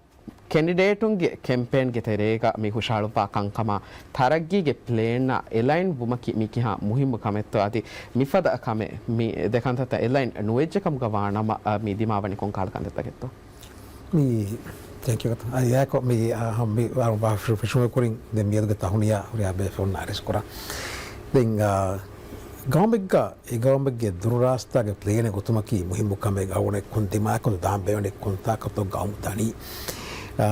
ކެންޑިޑޭޓުންގެ ކެމްޕޭންގެ ތެރޭގަ މި ހުށަހަޅުއްވާ ކަންކަމާ ތަރައްގީގެ ޕްލޭންއާ އެލައިން ވުމަކީ މި ކިހާ މުހިއްމު ކަމެއްތޯ އަދި މިފަދަ ކަމެއް މި ދެ ކަންތައްތައް އެލައިން ނުވެއްޖެ ކަމުގަ ވާނަމަ، އަ، މި ދިމާވަނީ ކޮން ކަހަލަ ކަންތައްތަކެއްތޯ؟ މި، ތެންކް ޔޫ. އަ، އެއާއެކު މި، އަ، ހަމް މި ވާ، ވާ، ފިށުމަކުރިން ދެން މިއަދުގެ ތަހުނިޔާ ހުރިހާ ބޭފުޅުންނަށް އަރިސް ކުރާ. ދެން، އަ، ގައުމެއްގަ އެ ގައުމެއްގެ ދުރު ރާސްތާގެ ޕްލޭނެއް ގޮތުމަކީ މުހިއްމު ކަމެއް. އަޅުގަނޑު އެއްކޮށް ދިމާކޮށް ދާން ބޭނުން އެއްކޮށް ތާކަތޯ ގައުމު ދަނީ. އާ،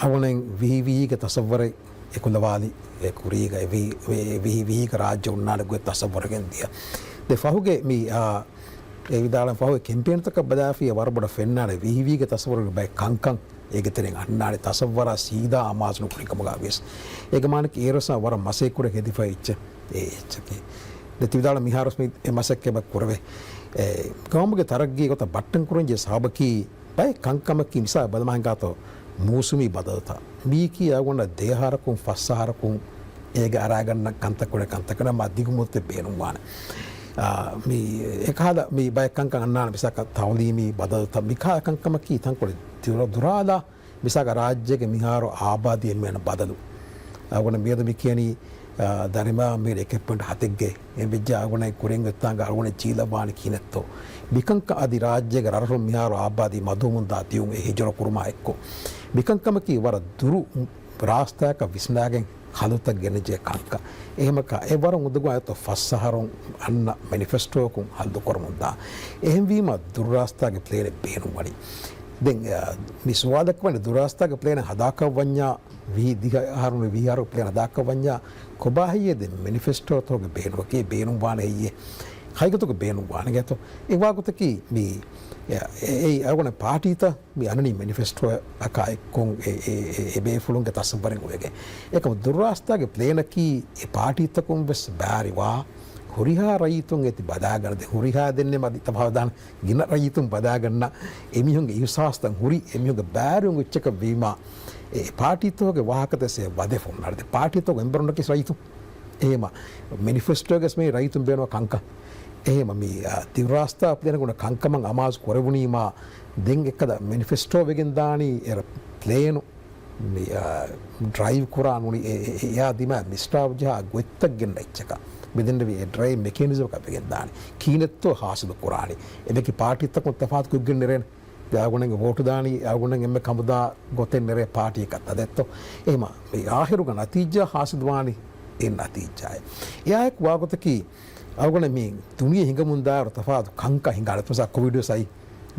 އަޅުގަނޑު ވިހި ވިހީގެ ތަސައްވަރެއް އެކުލަވާލި އެ ކުރީގަ އެ ވި-، ވި-، ވިހި ވިހީގެ ރާއްޖެ އޮންނާނެ ގޮތް ތަސައްވަރެއް ގެންދިޔަ. ދެ ފަހުގެ މި، އާ، އެ ވިދާޅުވި ފަހުގެ ކެމްޕޭންތަކަށް ބަލާފިޔަ ވަރަށް ބޮޑަށް ފެންނާނެ ވިހި ވިހީގެ ތަސައްވަރުގެ ބައެއް ކަންކަން އޭގެ ތެރެއިން އަންނާނެ ތަސައްވަރާ ސީދާ އަމާޒު ނުކުރި ކަމުގަ ވިޔަސް. އޭގެ މާނައަކީ އޭރު ވެސް ވަރަށް މަސައްކަތް ކުރި ހެދިފައި އެއްޗެއް. އެ އެއްޗަކީ. ދެ ތި ވިދާޅު މިހާރު ވެސް މި އެ މަސައްކަތް އެބަ ކުރެވޭ. އެ، ގައުމުގެ ތަރައްގީ ގޮތަށް ބައްޓަން ކުރަންޖެހޭ ސަބަބަކީ ބައެއް ކަންކަމަކީ މިސާލަށް ބަލަމާ ހިނގާތޯ މޫސުމީ ބަދަލުތައް. މީކީ އަޅުގަނޑަށް ދެ އަހަރަކުން ފަސް އަހަރަކުން އޭގެ އަރާގަންނަ ކަންތައް ކުރެ ކަންތަކަށް މާ ދިގު މުއްދަތެއް ބޭނުންވާނެ. އާ، މި އެކަހަލަ މި ބައެއް ކަންކަން އަންނާނެ މިސާލަކަށް ތައުލީމީ ބަދަލުތައް މިކާ ކަންކަމަކީ ތަންކޮޅެއް ދުރ-، ދުރާލާ މިސާލަކަށް ރާއްޖޭގެ މިހާރު އާބާދީ އެންމެ ބަދަލު. އަޅުގަނޑަށް މިއަދު މި ކިޔަނީ، އާ، ދަރިމަ މީރ އެކެއް ޕޮއިންޓް ހަތެއްގެ އެން ވެއްޖެ އަޅުގަނޑަށް ކުރިން އޮތްތާނގަ އަޅުގަނޑަށް ޖީލަށް ވާނީ ކިހިނެއްތޯ. މިކަންކަން އަދި ރާއްޖޭގެ ރަށްރަށުން މިހާރު އާބާދީ މަދުވަމުންދާ ދިޔުން އެ ހިޖުރަ ކުރުމާ އެއްކޮށް. މިކަންކަމަކީ ވަރަށް ދުރު ރާސްތާއަކަށް ވިސްނާގެން ހަލުތައް ގެނެއްޖެ ކަންކަން. އެހެމަކަ އެ ވަރަށް އުނދަގޫ އައިތޯ ފަސް އަހަރުން އަންނަ މެނިފެސްޓޯއަކުން ހައްދު ކުރަމުންދާ. އެހެންވީމަ ދުރު ރާސްތާގެ ޕްލޭނެއް ބޭނުންވަނީ. ދެން، އަ، މި ސުވާލަކަށް ވަނީ ދުރު ރާސްތާގެ ޕްލޭނެއް ހަދާކަށް ވަންޏާ ވިހި ދިހަ އަހަރުން ވިހި އަހަރު ޕްލޭން ހަދާކަށް ވަންޏާ ކޮބާ ހެއްޔޭ ދެން މެނިފެސްޓޯތަކުގެ ބޭނުމަކީ ބޭނުންވާނެ ހެއްޔޭ؟ ހަގީގަތުގަ ބޭނުންވާނެ ގެތޯ؟ އެ ވާގޮތަކީ މި އެ، އެ، އެ، އަޅުގަނޑު ޕާޓީތައް މި އަންނަނީ މެނިފެސްޓޯއަކާ އެއްކޮށް އެ، އެ، އެ، އެ ބޭފުޅުންގެ ތަސައްވަރެއް އޮވެގެން. އެކަމު ދުރުރާސްތާގެ ޕްލޭނަކީ އެ ޕާޓީތަކުން ވެސް ބާރިވާ ހުރިހާ ރައްޔިތުން އޭތި ބަލާގަންނަ ދެން ހުރިހާ ދެންނެ މަދި ތަފާވަދާނެ ގިނަ ރައްޔިތުން ބަލާގަންނަ އެމީހުންގެ އިހުސާސްތައް ހުރި އެމީހުންގެ ބާރު އެއްޗަކަށް ވީމާ، އެ ޕާޓީތަކުގެ ވާހަކަތައް ވަދެ ފޮންނާނެ. ޕާޓީތަކު އެނބުރަންނަކީ ރައްޔިތުން. އެހެމަ މެނިފެސްޓޯގެސް މި ރައްޔިތުން ބޭނުން ކަންކަން. އެހެމަ މި، އާ، ދިރާސްތާ ޕްލޭނަކުން ކަންކަމަށް އަމާޒު ކުރެވުނީމާ، ދެން އެއްކަލަ މެނިފެސްޓޯ ވެގެން ދާނީ އެރަ ޕްލޭނު މި، އާ، ޑްރައިވް ކުރާ ނޫނީ އެ، އެ، އެ، އެއާ ދިމާ މިސްޓާ ޖަހާ ގޮތްތައް ގެންނަ އެއްޗަކަށް. މިދެންނެވި އެ ޑްރައިވް މެކެނިޒަމަކަށް ވެގެން ދާނީ. ކިހިނެއްތޯ ހާސިލު ކުރާނީ. އެބަކި ޕާޓީތަކުން ތަފާތު ކުއްގެން ނެރޭނެ. އަޅުގަނޑު ވޯޓު ދާނީ، އަޅުގަނޑު އެންމެ ކަމުދާ ގޮތެއް ނެރޭ ޕާޓީއަކަށް ތަދެއްތޯ. އެހެމަ މި އާހިރުގަ ނަތީޖާ ހާސިލުވާނީ އެ ނަތީޖާއެއް. އެއާއެކު ވާގޮތަކީ އަޅުގަނޑަށް މި ދުނިޔެ ހިނގަމުންދާއިރު ތަފާތު ކަންކަން ހިނގާނެ. މިސާ ކޮވިޑް ވެސް އައީ.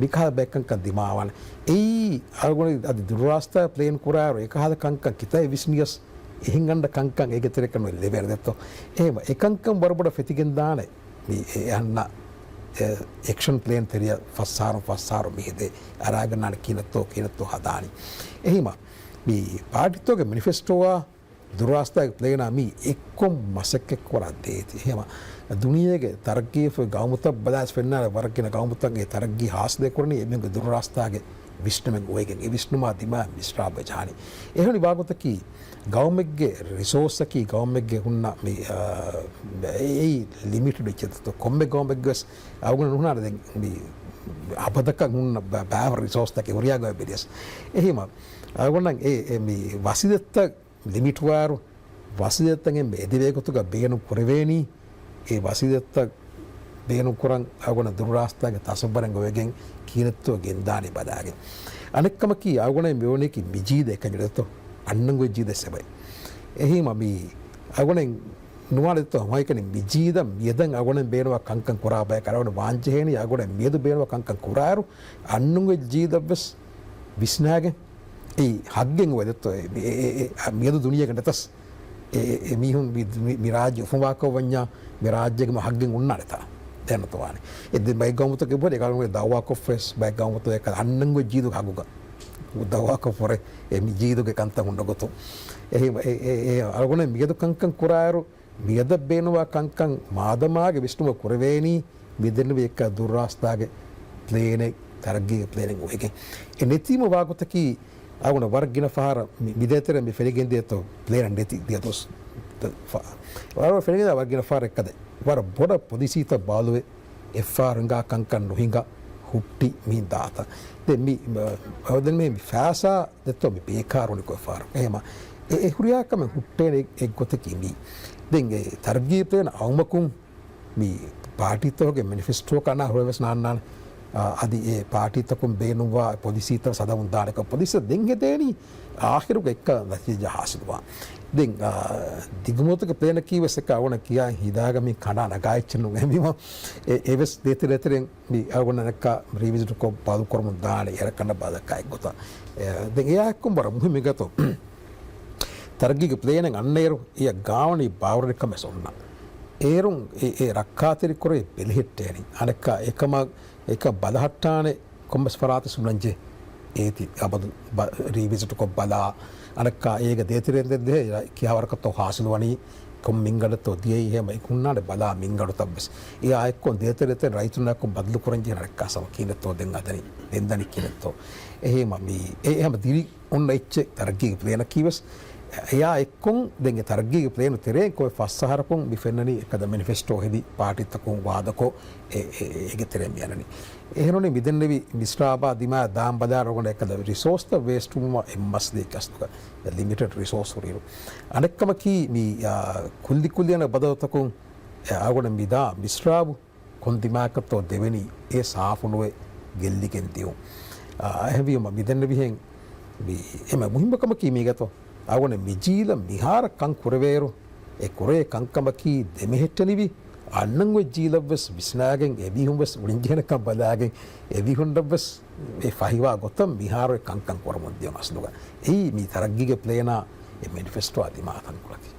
މިކަހަލަ ބައެއް ކަންކަން ދިމާވާނެ. އެއީ އަޅުގަނޑު އަދި ދުރުރާސްތާ ޕްލޭން ކުރާއިރު އެކަހަލަ ކަންކަން ކިތައް ވިސްނިޔަސް އެހެން ގަނޑަ ކަންކަން އޭގެ ތެރެކަން ލެވޭނެ ދެއްތޯ. އެހެމަ އެކަންކަން ވަރަށް ބޮޑަށް ފެތިގެންދާނެ. މި އެ އަންނަ އެ އެކްޝަން ޕްލޭން ތެރެއަށް ފަސް އަހަރުން ފަސް އަހަރު މި ހެދޭ އަރާގަންނާނެ ކިހިނެއްތޯ ކިހިނެއްތޯ ހަދާނީ. އެހެމަ މި ޕާޓީތަކުގެ މެނިފެސްޓޯއާ ދުރުރާސްތާގެ ޕްލޭނާ މީ އެއްކޮށް މަސައްކަތްކުރާ ދޭތި. އެހެމަ ދުނިޔޭގެ ތަރައްގީ ގައުމުތައް ބަލާސް ފެންނާނެ ވަރަށް ގިނަ ގައުމުތަކުގެ ތަރައްގީ ހާސިލެއް ކުރަނީ އެމީހުންގެ ދުރުރާސްތާގެ ވިސްނުމެއް އޮވެގެން. އެ ވިސްނުމާ ދިމާ މިސްރާބު ޖަހާނީ. އެހެނި ވާގޮތަކީ ގައުމެއްގެ ރިސޯސްއަކީ ގައުމެއްގެ ހުންނަ މި، އާ، އެއީ ލިމިޓެޑް އެއްޗެއްތޯ. ކޮންމެ ގައުމެއްގެވެސް އަޅުގަނޑު ނުހުނާނެ ދެން މި އަބަދަކަށް ހުންނަ ބަ-، ބައިވަރު ރިސޯސްތަކެއް ހުރިހާ ގައުމެއް ބެލިޔަސް. އެހެމަ އަޅުގަނޑަށް އެ، އެ މި ވަސީލަތްތައް ލިމިޓްވާއިރު، ވަސީލަތްތައް އެންމެ އެދިވޭ ގޮތުގަ ބޭނުން ކުރެވޭނީ، އެ ވަސީލަތްތައް ބޭނުން ކުރަން އަޅުގަނޑަށް ދުރުރާސްތާގެ ތަސައްވަރެއް އޮވެގެން ކިހިނެއްތޯ ގެންދާނީ ބަލާގެން. އަނެއްކަމަކީ އަޅުގަނޑަށް މިއޮވެނީކީ މި ޖީލަށް އެކަންޏެއްތޯ، އަންނަން އޮތް ޖީލަށް ސެބައި. އެހީމަ މި އަޅުގަނޑަށް ނުވާނެތޯ ހަމައެކަނި މި ޖީލަށް މިއަދަށް އަޅުގަނޑަށް ބޭނުންވާ ކަންކަން ކުރާ ބަޔަކަށް އަޅުގަނޑަށް ވާންޖެހޭނީ އަޅުގަނޑަށް މިއަދު ބޭނުންވާ ކަންކަން ކުރާއިރު އަންނަން އޮތް ޖީލަށްވެސް ވިސްނާގެން އެއީ ހައްގެއް އޮވެދެއްތޯ. އެ، އެ، އެ، އެ، މިއަދު ދުނިޔޭގަ ނެތަސް އެ، އެ، އެ މީހުން މި، މި، މި ރާއްޖެ އުފުންވާކަށް ވަންޏާ މި ރާއްޖޭގެ މަ ހައްގެއް އޮންނާނެތާ ދެންނަތޯ ވާނެ. އެ ދެ ބައެއް ގައުމުތަކެއް ބޮޑެ އެ ގައުމުގެ ދައުވާކޮށްފަވެސް ބައެއް ގައުމުތަކުގެ އަންނަން އޮތް ޖީލުގެ ހައްގުގަ ދައުވާކޮށް ފުރެ އެ މި ޖީލުގެ ކަންތައް ހުންނަ ގޮތުން. އެހެން އެ، އެ، އެ، އަޅުގަނޑަށް މިއަދު ކަންކަން ކުރާއިރު މިއަދަށް ބޭނުންވާ ކަންކަން މާދަމާގެ ވިސްނުމަށް ކުރެވޭނީ މިދެންނެވި އެއްކަ ދުރުރާސްތާގެ ޕްލޭނެއް، ތަރައްގީގެ ޕްލޭނެއް އޮވެގެން. އެ ނެތީމަ ވާގޮތަކީ އަޅުގަނޑަށް ވަރަށް ގިނަ ފަހަރަށް މި، މިދޭތެރެ މި ފެނިގެންދިޔަތޯ ޕްލޭނެއް ނެތި ދިޔަ ދުވަސް ފަ-، ވަރަށް ފެނިގެން ވަރަށް ގިނަ ފަހަރަށް އެއްކަދެ ވަރަށް ބޮޑަށް ޕޮލިސީތައް ބާލުވެ އެއްފަހަރު ހިނގާ ކަންކަން ނުހިނގާ ހުއްޓި މި ދާތަ. ދެން މި، މަ-، ދެން މި، މި ފައިސާ ދެއްތޯ މި ބޭކާރުނިކޮށް އެއްފަހަރު. އެހެމަ އެ، އެ ހުރިހާ ކަމެއް ހުއްޓޭނެ އެއް، އެއްގޮތަކީ މީ. ދެން އެ ތަރައްގީ ޕްލޭން އައުމަކުން މި ޕާޓީތަކުގެ މެނިފެސްޓޯ ކަނާ ހުރެވެސް ނާންނާނެ. އާ، އަދި އެ ޕާޓީތަކުން ބޭނުންވާ ޕޮލިސީތައް ސަދަވުން ދާނެކަން ޕޮލިސީ ދެން ހެދޭނީ އާޚިރުގަ އެއްކަ ނަތީޖާ ހާސިލުވާ. ދެން، އާ، ދިގުމޫތަކަށް ޕްލޭނަކީ ވެސް އެއްކަ އަޅުގަނޑަށް ކިޔާ ހިދާގަ މި ކަނޑާ ނަގާ އެއްޗެއް ނޫން. އެހެންވީމަ އެ، އެވެސް ދޭތެރޭތެރެން މި އަޅުގަނޑަށް އެއްކަ ރީވިޒިޓްކޮށް ބަދަލުކުރަމުން ދާނެ އެރަކަނޑަށް ބަދަލަކާ އެއްގޮތަށް. އެ، ދެން އެއާއެއްކޮށް ވަރަށް މުހިއްމު އެއްގޮތަށް ތަރައްގީގެ ޕްލޭނެއް އަންނައިރު އެއަށް ގާވަނީ ބާވަރުވެރިކަމެއް އޮންނަ. އޭރުން އެ، އެ ރައްކާތެރިކުރެވި ބެލެހެއްޓޭނީ. އަނެއްކާ އެކަމަށް، އެކަން ބަލަހައްޓާނެ ކޮންމެސް ފަރާތެއް ސުނަންޖެ އޭތި އަބަދު ބަ-، ރީވިޒިޓްކޮށް ބަލާ. އަނެއްކާ އޭގެ ދޭތެރޭން ދެން ދޭ ކިހާވަރަކަށްތޯ ހާސިލުވަނީ ކޮން މިންގަނޑެއްތޯ ދިޔައީ ހޭމަ އެކުންނާނެ ބަލާ މިންގަނޑުތައްވެސް. އެއާއެއްކޮށް ދޭތެރޭތެރެ ރައްޔިތުންނާއެކު ބަދަލުކުރަންޖެހޭ އަނެއްކާ ސަމަ ކިހިނެއްތޯ ދެން އަދަނީ ދެން ދަނީ ކިހިނެއްތޯ. އެހޭމަ މީ އެ ހަމަ ދިރި އޮންނަ އެއްޗެއް ތަރައްގީގެ ޕްލޭނަކީވެސް. އެއާ އެއްކޮށް ދެން އެ ތަރައްގީގެ ޕްލޭނު ތެރޭން ކޮވެ ފަސް އަހަރަކުން މި ފެންނަނީ އެކަދަ މެނިފެސްޓޯ ހެދި ޕާޓީތަކުން ވާދަކޮށް އެ، އެ، އޭގެ ތެރެއިން މިއަންނަނީ. އެހެންނޫނީ މިދެންނެވި މިސްރާބާ ދިމާ ދާން ބަލާ ރޮގަނޑ އެކަދަ ރިސޯސްތައް ވޭސްޓުވުމަށް އެއްމަސްލި ކަސްތުގަ ލިމިޓެޑް ރިސޯސް ހުރިއިރު. އަނެއްކަމަކީ މި، އާ، ކުއްލި ކުއްލިއަނަށް ބަދަލުތަކުން އަޅުގަނޑަށް މިދާ މިސްރާބު ކޮން ދިމާއަކަށްތޯ ދެވެނީ އެ ސާފުނުވެ ގެއްލިގެން ދިއުން. އާ، އެހެންވީމަ މިދެންނެވިހެން މި އެންމެ މުހިއްމު ކަމަކީ މީގަތޯ އަޅުގަނޑު މި ޖީލަށް މިހާރަށް ކަން ކުރެވޭއިރު އެ ކުރޭ ކަންކަމަކީ ދެމެހެއްޓެނިވި އަންނަން އޮތް ޖީލަށްވެސް ވިސްނާގެން އެމީހުންވެސް އުޅެންޖެހޭނެކަން ބަލާގެން އެމީހުންނަށްވެސް އެ ފަހިވާ ގޮތަށް މިހާރު އެ ކަންކަން ކުރަމުން ދިޔުން އަސްލުގަ. އެއީ މި ތަރައްގީގެ ޕްލޭނާ އެ މެނިފެސްޓޯއާ ދިމާ ތަންކޮޅަކީ.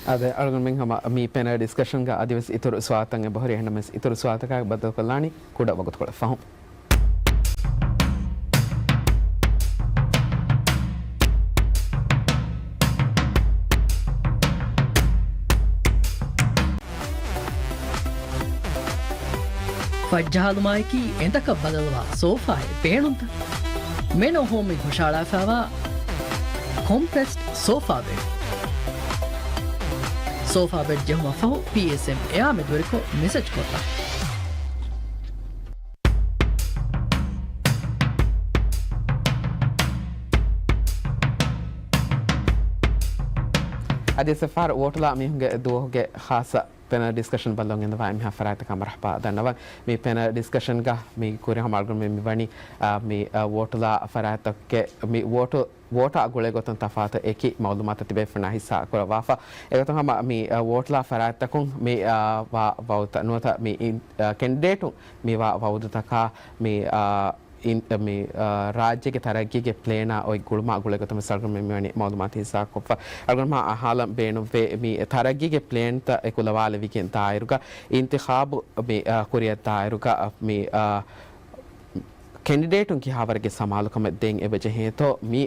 އާދެ، އަޅުގަނޑުމެން ހަމަ މި ޕެނަލް ޑިސްކަޝަންގަ އަދިވެސް އިތުރު ސުވާލުތައް އެބަހުރި. އެހެންނަމަވެސް އިތުރު ސުވާލުތަކާ ބައްދަލުކޮށްލާނީ ކުޑަ ވަގުތުކޮޅެއް ފަހުން. ފައްޖަހާލުމާއެކީ އެނދަކަށް ބަދަލުވާ ސޯފާއެއް ބޭނުންތަ؟ މެނޯ ހޯމްއިން ހުށަހަޅާފައިވާ ކޮމްޕްރެސްޑް ސޯފާ ބެޑް. ސޯފާ ބެޑް ޖެހުމަށްފަހު ޕީއެސްއެމް އެއާ މެދުވެރިކޮށް މެސެޖް ކޮށްލާ. އަދި ސަފާރު ވޯޓުލާ މީހުންގެ ދުވަހުގެ ޚާއްޞަ ޕެނަލް ޑިސްކަޝަން ބައްލަވަން އިންދަވާ އެންމެހާ ފަރާތްތަކަށް މަރުޙަބާ ދަންނަވަން. މި ޕެނަލް ޑިސްކަޝަންގަ މި ކުރިހަމަ އަޅުގަނޑުމެން މި ވަނީ، އާ، މި، އާ، ވޯޓުލާ ފަރާތްތަކެއް، މި ވޯޓު، ވޯޓާ ގުޅޭ ގޮތުން ތަފާތު އެކި މައުލޫމާތު ތިބޭފުޅުންނާ ހިއްސާ ކުރައްވާފަ. އެގޮތުން ހަމަ މި، އާ، ވޯޓުލާ ފަރާތްތަކުން މި، އާ، ވާ ވައުދުތައް ނުވަތަ މި އިން-، އާ، ކެންޑިޑޭޓުން މި ވާ ވައުދުތަކާ މި، އާ، އިން-، މި، އާ، ރާއްޖޭގެ ތަރައްގީގެ ޕްލޭނާ އޮތް ގުޅުމާ ގުޅޭ ގޮތުން ވެސް އަޅުގަނޑުމެން މިވަނީ މައުލޫމާތު ހިއްސާކޮށްފަ. އަޅުގަނޑުމެން އަހާލަން ބޭނުންވޭ މި ތަރައްގީގެ ޕްލޭންތައް އެކުލަވާލެވިގެން ދާއިރުގަ އިންތިޚާބު މި، އާ، ކުރިއަށް ދާއިރުގަ މި، އާ، ކެންޑިޑޭޓުން ކިހާވަރެއްގެ ސަމާލުކަމެއް ދޭން އެބަޖެހޭތޯ މި،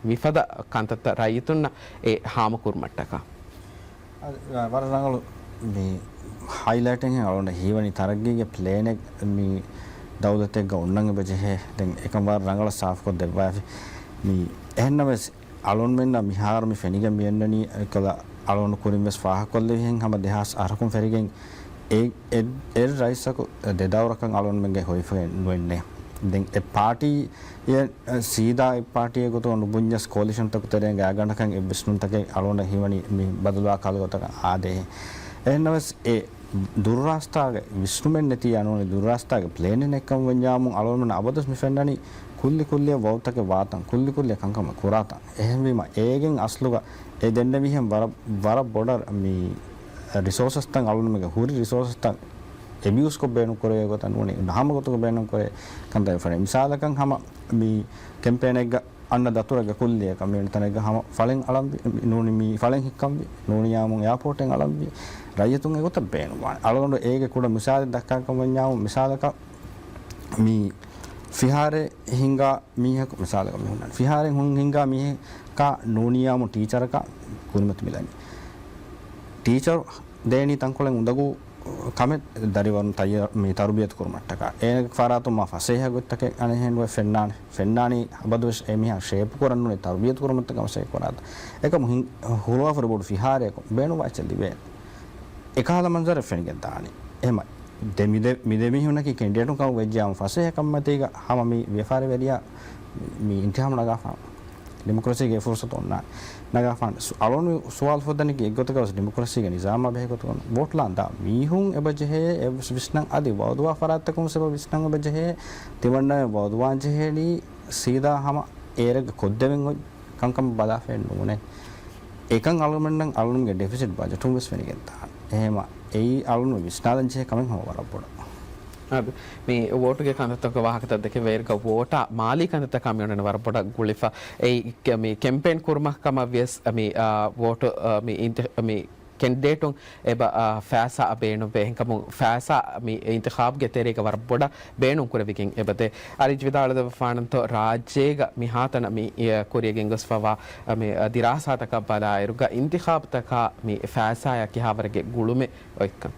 މިފަދަ ކަންތައްތައް ރައްޔިތުންނަށް އެ ހާމަކުރުމަށްޓަކާ. އަދި، ވަރަށް ރަނގަޅު މި ހައިލައިޓެއްހެން އަޅުގަނޑަށް ހީވަނީ ތަރައްގީގެ ޕްލޭނެއް މި ދައުލަތެއްގަ އޮންނަން އެބަޖެހޭ. ދެން އެކަން ވަރަށް ރަނގަޅަށް ސާފުކޮށް ދެއްވާފި. މި އެހެންނަމަވެސް އަޅުންމެންނަށް މިހާރު މި ފެނިގެން މި އެންނަނީ އެކަލަ އަޅުން ކުރިން ވެސް ފާހަގަކޮށްލެވިހެން ހަމަ ދެހާސް އަހަރަކުން ފެރިގެން އެ، އެ، އެ ރައީސަކު ދެ ދައުރަކަށް އަޅުންމެންގެ ހޮވިފައެއް ނުވެންނޭ. ދެން އެ ޕާޓީ އެ، ސީދާ އެއް ޕާޓީއެއް ގޮތުގަ ނުބުންޏަސް ކޯލިޝަންތަކު ތެރޭގަ ގާތްގަނޑަކަށް އެ ވިސްނުންތަކެއް އަޅުގަނޑަށް ހީވަނީ މި ބަދަލުވާ ކަހަލަ ގޮތަކަށް އާދޭހެން. އެހެންނަމަވެސް އެ ދުރުރާސްތާގެ ވިސްނުމެއް ނެތި އަނޫނި ދުރުރާސްތާގެ ޕްލޭނެއް ނެތްކަމަށް ވަންޏާމު އަޅުގަނޑުމެންނަށް އަބަދުވެސް މި ފެންނަނީ ކުއްލި ކުއްލިއަށް ވައުތަކެއް ވާތަން، ކުއްލި ކުއްލިއަށް ކަންކަމެއް ކުރާތަން. އެހެންވީމަ އޭގެން އަސްލުގަ އެ ދެންނެވިހެން ވަރަށް، ވަރަށް ބޮޑަށް މި ރިސޯސަސްތައް އަޅުގަނޑުމެންގެ ހުރި ރިސޯސަސްތައް އެބިއުސްކޮށް ބޭނުންކުރެވޭ ގޮތަށް ނޫނީ ހަމަ ގޮތުގަ ބޭނުންކުރޭ ކަންތައް ވެފަ. މިސާލަކަށް ހަމަ މި ކެމްޕޭނެއްގަ އަންނަ ދަތުރެއްގަ ކުއްލިއަކަށް މި ތަނެއްގަ ހަމަ ފަޅެއް އަޅަންވި، ނޫނީ މި ފަޅެއް ހިއްކަންވި، ނޫނިޔާމު އެއާޕޯޓެއް އަޅަންވި، ރައްޔިތުން އެގޮތަށް ބޭނުންވާނެ. އަޅުގަނޑު އޭގެ ކުޑަ މިސާލެއް ދައްކާކަށް ވަންޏާމު، މިސާލަކަށް މި ފިހާރައެއް ހިންގާ މީހަކު، މިސާލަކަށް މި ހުންނަން، ފިހާރައެއް ހުން ހިންގާ މީހަކާ ނޫނިޔާމު ޓީޗަރަކާ ކުރިމަތި މިލަނީ. ޓީޗަރު ދޭނީ ތަންކޮޅެއް އުނދަގޫ ކަމެއް ދަރިވަރުން ތައްޔަ-، މި ތަރުބިޔަތު ކުރުމަށްޓަކާ. އޭނަގެ ފަރާތުން މާ ފަސޭހަ ގޮތްތަކެއް އަނެއްހެން ވެ ފެންނާނެ. ފެންނާނީ އަބަދުވެސް އެ މީހާ ޝޭޕު ކުރަން ނޫނީ ތަރުބިޔަތު ކުރުމަށްޓަކާ މަސައްކަތް ކުރާތަން. އެކަމު ހިން-، ހުޅުވާފަ ބޮޑު ފިހާރައަކު ބޭނުންވާ އެއްޗެއް ލިބޭނެ. އެކަހަލަ މަންޒަރެއް ފެނިގެން ދާނީ. އެހެމަ ދެ މި ދެ، މި ދެ މީހުންނަކީ ކެންޑިޑޭޓުން ކަމަށް ވެއްޖިޔާމު ފަސޭހަކަންމަތީގަ ހަމަ މި ވިޔަފާރިވެރިޔާ މި އިންތިހާބު ނަގާފާނެ. ޑިމޮކްރަސީގެ އެ ފުރުސަތު އޮންނާނެ. ނަގާފާނެ. ސު-، އަޅުން ސުވާލު ފޮދަނީ އެއްގޮތަކަށް ވެސް ޑިމޮކްރަސީގެ ނިޒާމާ ބެހޭ ގޮތުގަ ވޯޓް ލާން ދާ މީހުން އެބަ ޖެހޭ އެ ވިސްނަން އަދި ވައުދުވާ ފަރާތްތަކުން ވެސް އެބަ ވިސްނަން އެބަ ޖެހޭ ތިމަންނަމެން ވައުދުވާން ޖެހޭނީ ސީދާ ހަމަ އޭރެއްގަ ކޮށްދެވެން އޮތް ކަންކަމަށް ބަލާފައެއް ނޫނޭ. އެކަން އަޅުގަނޑުމެންނަށް އަޅުގަނޑުގެ ޑެފިސިޓް ބަޖެޓުން ވެސް ފެނިގެން ދާނެ. އެހެމަ އެއީ އަޅުގަނޑު ވިސްނާލަން ޖެހޭ ކަމެއް ހަމަ ވަރަށް ބޮޑަށް. އާދެ، މި ވޯޓުގެ ކަންތައްތަކުގެ ވާހަކަތައް ދެކެ ވޭރުގަ ވޯޓާ މާލީ ކަންތައްތަކާ މިއޮންނަނީ ވަރަށް ބޮޑަށް ގުޅިފަ. އެއީ މި ކެމްޕޭން ކުރުމަށް ކަމަށް ވިޔަސް މި، އާ، ވޯޓު، އާ، މި އިންތި-، މި ކެންޑިޑޭޓުން އެބަ، އާ، ފައިސާ ބޭނުންވޭ. އެހެންކަމުން ފައިސާ މި އިންތިޚާބުގެ ތެރޭގަ ވަރަށް ބޮޑަށް ބޭނުން ކުރެވިގެން އެބަދޭ. އަރިޖް ވިދާޅުވެފާނަންތޯ ރާއްޖޭގަ މިހާތަނަށް މި، އެ، ކުރިޔަށް ގެންގޮސްފަވާ މި، އަ، ދިރާސާތަކަށް ބަލާއިރުގަ އިންތިޚާބުތަކާ މި ފައިސާޔާ ކިހާވަރެއްގެ ގުޅުމެއް އޮތްކަން.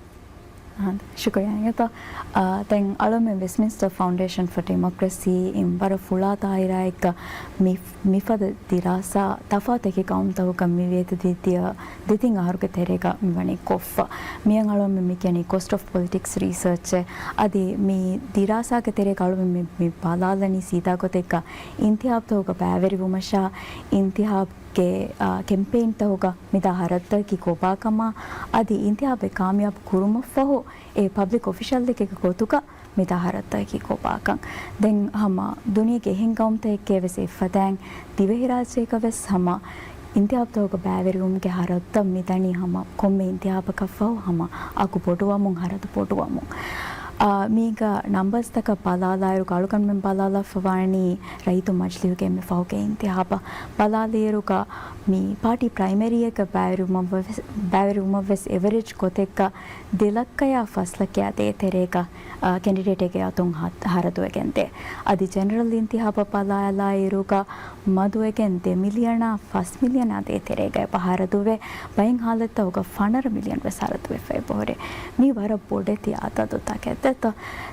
އާނ، ޝުކުރިއްޔާ އިނގޭތޯ. އާ، ދެން އަޅުމެން ވެސްޓްމިންސްޓަރ ފައުންޑޭޝަން ފޮ ޑިމޮކްރަސީ އިން ވަރަށް ފުޅާ ދާއިރާއެއްގަ މި، މިފަދަ ދިރާސާ ތަފާތު އެކި ގައުމުތަކުގަ މި ވޭތު ދި-، ދިޔަ ދެތިން އަހަރުގެ ތެރޭގަ މިވަނީ ކޮށްފަ. މިއަށް އަޅުމެން މި ކިޔަނީ ކޮސްޓް އޮފް ޕޮލިޓިކްސް ރީސަރޗް. އަދި މި ދިރާސާގެ ތެރޭގަ އަޅުމެން މި، މި ބަލާލަނީ ސީދާ ގޮތެއްގަ އިންތިހާބުތަކުގަ ބައިވެރިވުމަށާ، އިންތިހާބުގެ، އާ، ކެމްޕޭންތަކުގަ މިދާ ހަރަދުތަކަކީ ކޮބާކަމާ، އަދި އިންތިހާބެއް ކާމިޔާބު ކުރުމަށްފަހު އެ ޕަބްލިކް އޮފިޝަލްއެއްގެ ގޮތުގަ މިދާ ހަރަދުތަކަކީ ކޮބާކަން. ދެން ހަމަ ދުނިޔޭގެ އެހެން ގައުމުތަކެއްގައި ވެސް އެއްފަދައިން ދިވެހިރާއްޖޭގަ ވެސް ހަމަ އިންތިހާބުތަކުގަ ބައިވެރިވުމުގެ ހަރަދުތައް މި ދަނީ ހަމަ ކޮންމެ އިންތިހާބަކަށް ފަހު ހަމަ އަގު ބޮޑުވަމުން، ހަރަދު ބޮޑުވަމުން. އާ، މީގަ ނަމްބަރުސްތަކަށް ބަލާލާއިރު އަޅުގަނޑުމެން ބަލާލާފަ ވާނީ ރައްޔިތު މަޖިލީހުގެ އެންމެ ފަހުގެ އިންތިހާބަށް ބަލާލިއިރުގަ މި ޕާޓީ ޕްރައިމަރީއެއްގަ ބައިވެރިވުމަށް ވެސް، ބައިވެރިވުމަށް ވެސް އެވަރޭޖް ގޮތެއްގަ ދެ ލައްކަޔާ ފަސް ލައްކަޔާ ދޭތެރޭގަ، އާ، ކެންޑިޑޭޓެއްގެ އަތުން ހަ-، ހަރަދުވެގެން ދޭ. އަދި ޖެނެރަލް އިންތިހާބަށް ބަލާލާއިރުގަ މަދުވެގެން ދެ މިލިއަނާ ފަސް މިލިއަނާ ދޭތެރޭގަ އެބަ ހަރަދުވެ، ބައެއް ހާލަތްތަކުގަ ފަނަރަ މިލިއަން ވެސް ހަރަދުވެފަ އެބަހުރޭ. މީ ވަރަށް ބޮޑެތި އަދަދުތަކެއް ދެތޯ.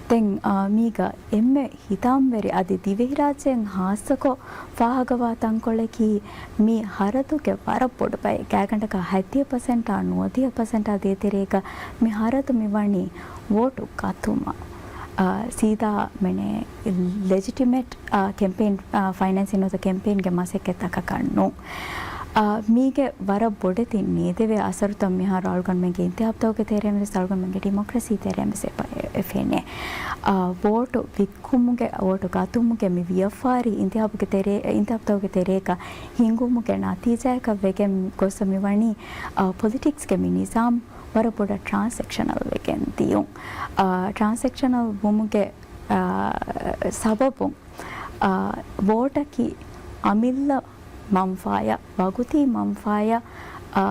ދެން، އާ، މީގަ އެންމެ ހިތާމަވެރި އަދި ދިވެހިރާއްޖޭން ހާއްސަކޮށް ފާހަގަވާ ތަންކޮޅަކީ، މި ހަރަދުގެ ވަރަށް ބޮޑު ބައެއް، ގާތްގަނޑަކަށް ހަތްދިހަ ޕަސެންޓާ ނުވަދިހަ ޕަސެންޓާ ދޭތެރޭގަ މި ހަރަދު މި ވަނީ ވޯޓު ގަތުމަށް. އާ، ސީދާ މެނޭ ލެޖިޓިމެޓް، އާ، ކެމްޕޭން، އާ، ފައިނޭންސިން ނުވަތަ ކެމްޕޭންގެ މަސައްކަތްތަކަކަށް ނޫން. މީގެ ވަރަށް ބޮޑެތި ނޭދެވޭ އަސަރުތައް މިހާރު އަޅުގަނޑުމެންގެ އިންތިހާބުތަކުގެ ތެރެއިން ވެސް އަޅުގަނޑުމެންގެ ޑިމޮކްރަސީ ތެރެއިން ވެސް އެ ފެނޭ. އާ، ވޯޓު ވިއްކުމުގެ، ވޯޓު ގަތުމުގެ މި ވިޔަފާރި އިންތިހާބުގެ ތެރޭ، އިންތިހާބުތަކުގެ ތެރޭގަ ހިނގުމުގެ ނަތީޖާއަކަށް ވެގެން ގޮސް މިވަނީ، އާ، ޕޮލިޓިކްސްގެ މި ނިޒާމް ވަރަށް ބޮޑަށް ޓްރާންސެކްޝަނަލް ވެގެން ދިޔުން. އާ، ޓްރާންސެކްޝަނަލް ވުމުގެ، އާ، ސަބަބުން، އާ، ވޯޓަކީ އަމިއްލަ މަންފާޔަށް، ވަގުތީ މަންފާޔަށް، އާ،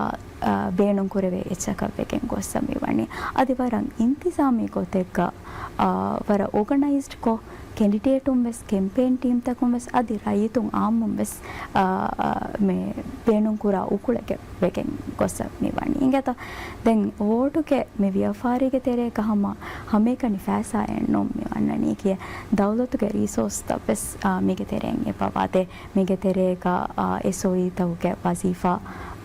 އާ، ބޭނުންކުރެވޭ އެއްޗަކަށް ވެގެން ގޮއްސަ މިވަނީ. އަދި ވަރަށް އިންތިޒާމީ ގޮތެއްގަ، އާ، ވަރަށް އޯގަނައިޒްޑްކޮށް، ކެންޑިޑޭޓުން ވެސް، ކެމްޕޭން ޓީމްތަކުން ވެސް، އަދި ރައްޔިތުން އާއްމުން ވެސް، އާ، އާ، މި ބޭނުންކުރާ އުކުޅެއްގެ ވެގެން ގޮއްސަ މިވަނީ. އިނގޭތޯ؟ ދެން ވޯޓުގެ މި ވިޔަފާރީގެ ތެރޭގަ ހަމަ ހަމައެކަނި ފައިސާއެއް ނޫން މި ވަންނަނީކީ. ދައުލަތުގެ ރީސޯސްތައް ވެސް، އާ، މީގެ ތެރެއިން އެބަ ވާދޭ. މީގެ ތެރޭގަ، އާ، އެސްއޯއީތަކުގެ ވަޒީފާ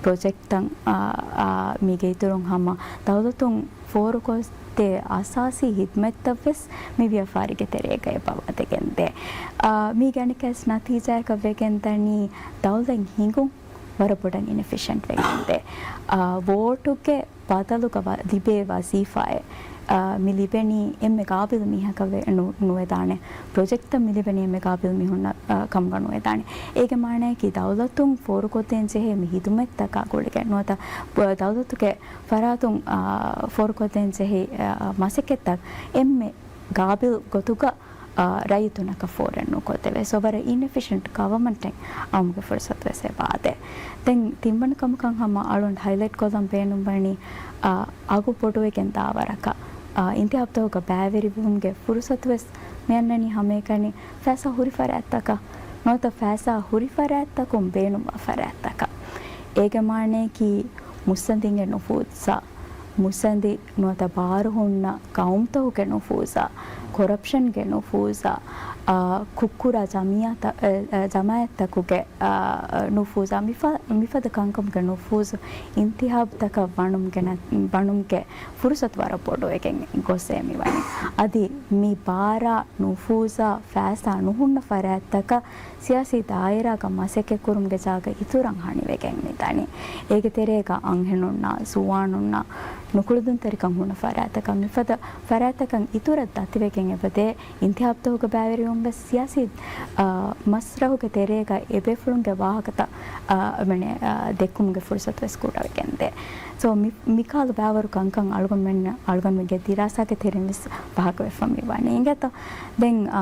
ޕްރޮޖެކްޓްތައް، އާ، އާ، މީގެ އިތުރުން ހަމަ ދައުލަތުން ފޯރުކޮށްދޭ އަސާސީ ހިދުމަތްތައް ވެސް މި ވިޔަފާރިގެ ތެރޭގަ އެބަ ވަދެގެންދޭ. އާ، މީގެ އަނެއްކާވެސް ނަތީޖާއަކަށް ވެގެންދަނީ ދައުލަތް ހިނގުން ވަރަށް ބޮޑަށް އިނެފިޝަންޓް ވެގެންދޭ. އާ، ވޯޓުގެ ބަދަލުގަ ވަ-، ލިބޭ ވަޒީފާއެއް، އާ، މި ލިބެނީ އެންމެ ގާބިލް މީހަކަށް ވެ-، ނު-، ނުވެދާނެ. ޕްރޮޖެކްޓްތައް މި ލިބެނީ އެންމެ ގާބިލް މީހުންނަށް، އާ، ކަމުގަ ނުވެދާނެ. އޭގެ މާނައަކީ ދައުލަތުން ފޯރުކޮށްދޭން ޖެހޭ މި ހިދުމަތްތަކާ ގުޅިގެން ނުވަތަ ދައުލަތުގެ ފަރާތުން، އާ، ފޯރުކޮށްދޭން ޖެހޭ، އާ، މަސައްކަތްތައް އެންމެ ގާބިލް ގޮތުގަ، އާ، ރައްޔިތުންނަކަށް ފޯރެއް ނުކޮށްދެވޭ. ސޯ ވަރަށް އިންއެފިޝަންޓް ގަވަމަންޓެއް އައުމުގެ ފުރުސަތު ވެސް އެބަ ވާދޭ. ދެން ތިންވަނަ ކަމަކަށް ހަމަ އަޅުން ހައިލައިޓް ކޮށްލަން ބޭނުންވަނީ، އާ، އަގު ބޮޑުވެގެން ދާ ވަރަކަށް، އާ، އިންތިހާބުތަކުގަ ބައިވެރިވުމުގެ ފުރުސަތު ވެސް މި އަންނަނީ ހަމައެކަނި ފައިސާ ހުރި ފަރާތްތަކަށް ނުވަތަ ފައިސާ ހުރި ފަރާތްތަކުން ބޭނުންވާ ފަރާތްތަކަށް. އޭގެ މާނައަކީ މުއްސަނދިންގެ ނުފޫޒާ، މުއްސަނދި ނުވަތަ ބާރު ހުންނަ ޤައުމުތަކުގެ ނުފޫޒާ، ކޮރަޕްޝަންގެ ނުފޫޒާ، އާ، ކުއްކުރާ ޖަމިއްޔާތަ-، އެ، އެ، ޖަމާއަތްތަކުގެ، އާ، ނުފޫޒާ، މިފަ-، މިފަދަ ކަންކަމުގެ ނުފޫޒު އިންތިހާބުތަކަށް ވަނުމުގެ ނަ-، ވަނުމުގެ ފުރުސަތު ވަރަށް ބޮޑުވެގެން ގޮސް އެ މިވަނީ. އަދި މި ބާރާ ނުފޫޒާ ފައިސާ ނުހުންނަ ފަރާތްތަކަށް ސިޔާސީ ދާއިރާގަ މަސައްކަތްކުރުމުގެ ޖާގަ އިތުރަށް ހަނިވެގެން މިދަނީ. އޭގެ ތެރޭގަ އަންހެނުންނާ، ޒުވާނުންނާ، ނުކުޅެދުންތެރިކަން ހުންނަ ފަރާތްތަކަށް މިފަދަ ފަރާތްތަކަށް އިތުރަށް ދަތިވެގެން އެބަދޭ. އިންތިހާބުތަކުގަ ބައިވެރިވުން ވެސް ސިޔާސީ، އާ، މަސްރަހުގެ ތެރޭގަ އެބޭފުޅުންގެ ވާހަކަތައް، އާ، މެނެ-، އާ، ދެއްކުމުގެ ފުރުސަތު ވެސް ކުޑަވެގެންދޭ. ސޯ، މި-، މިކާލު ބައިވަރު ކަންކަން އަޅުގަނޑުމެން-، އަޅުގަނޑުމެންގެ ދިރާސާގެ ތެރެއިން ވެސް ފާހަގަވެފަ މިވަނީ. އިނގޭތޯ؟ ދެން، އާ،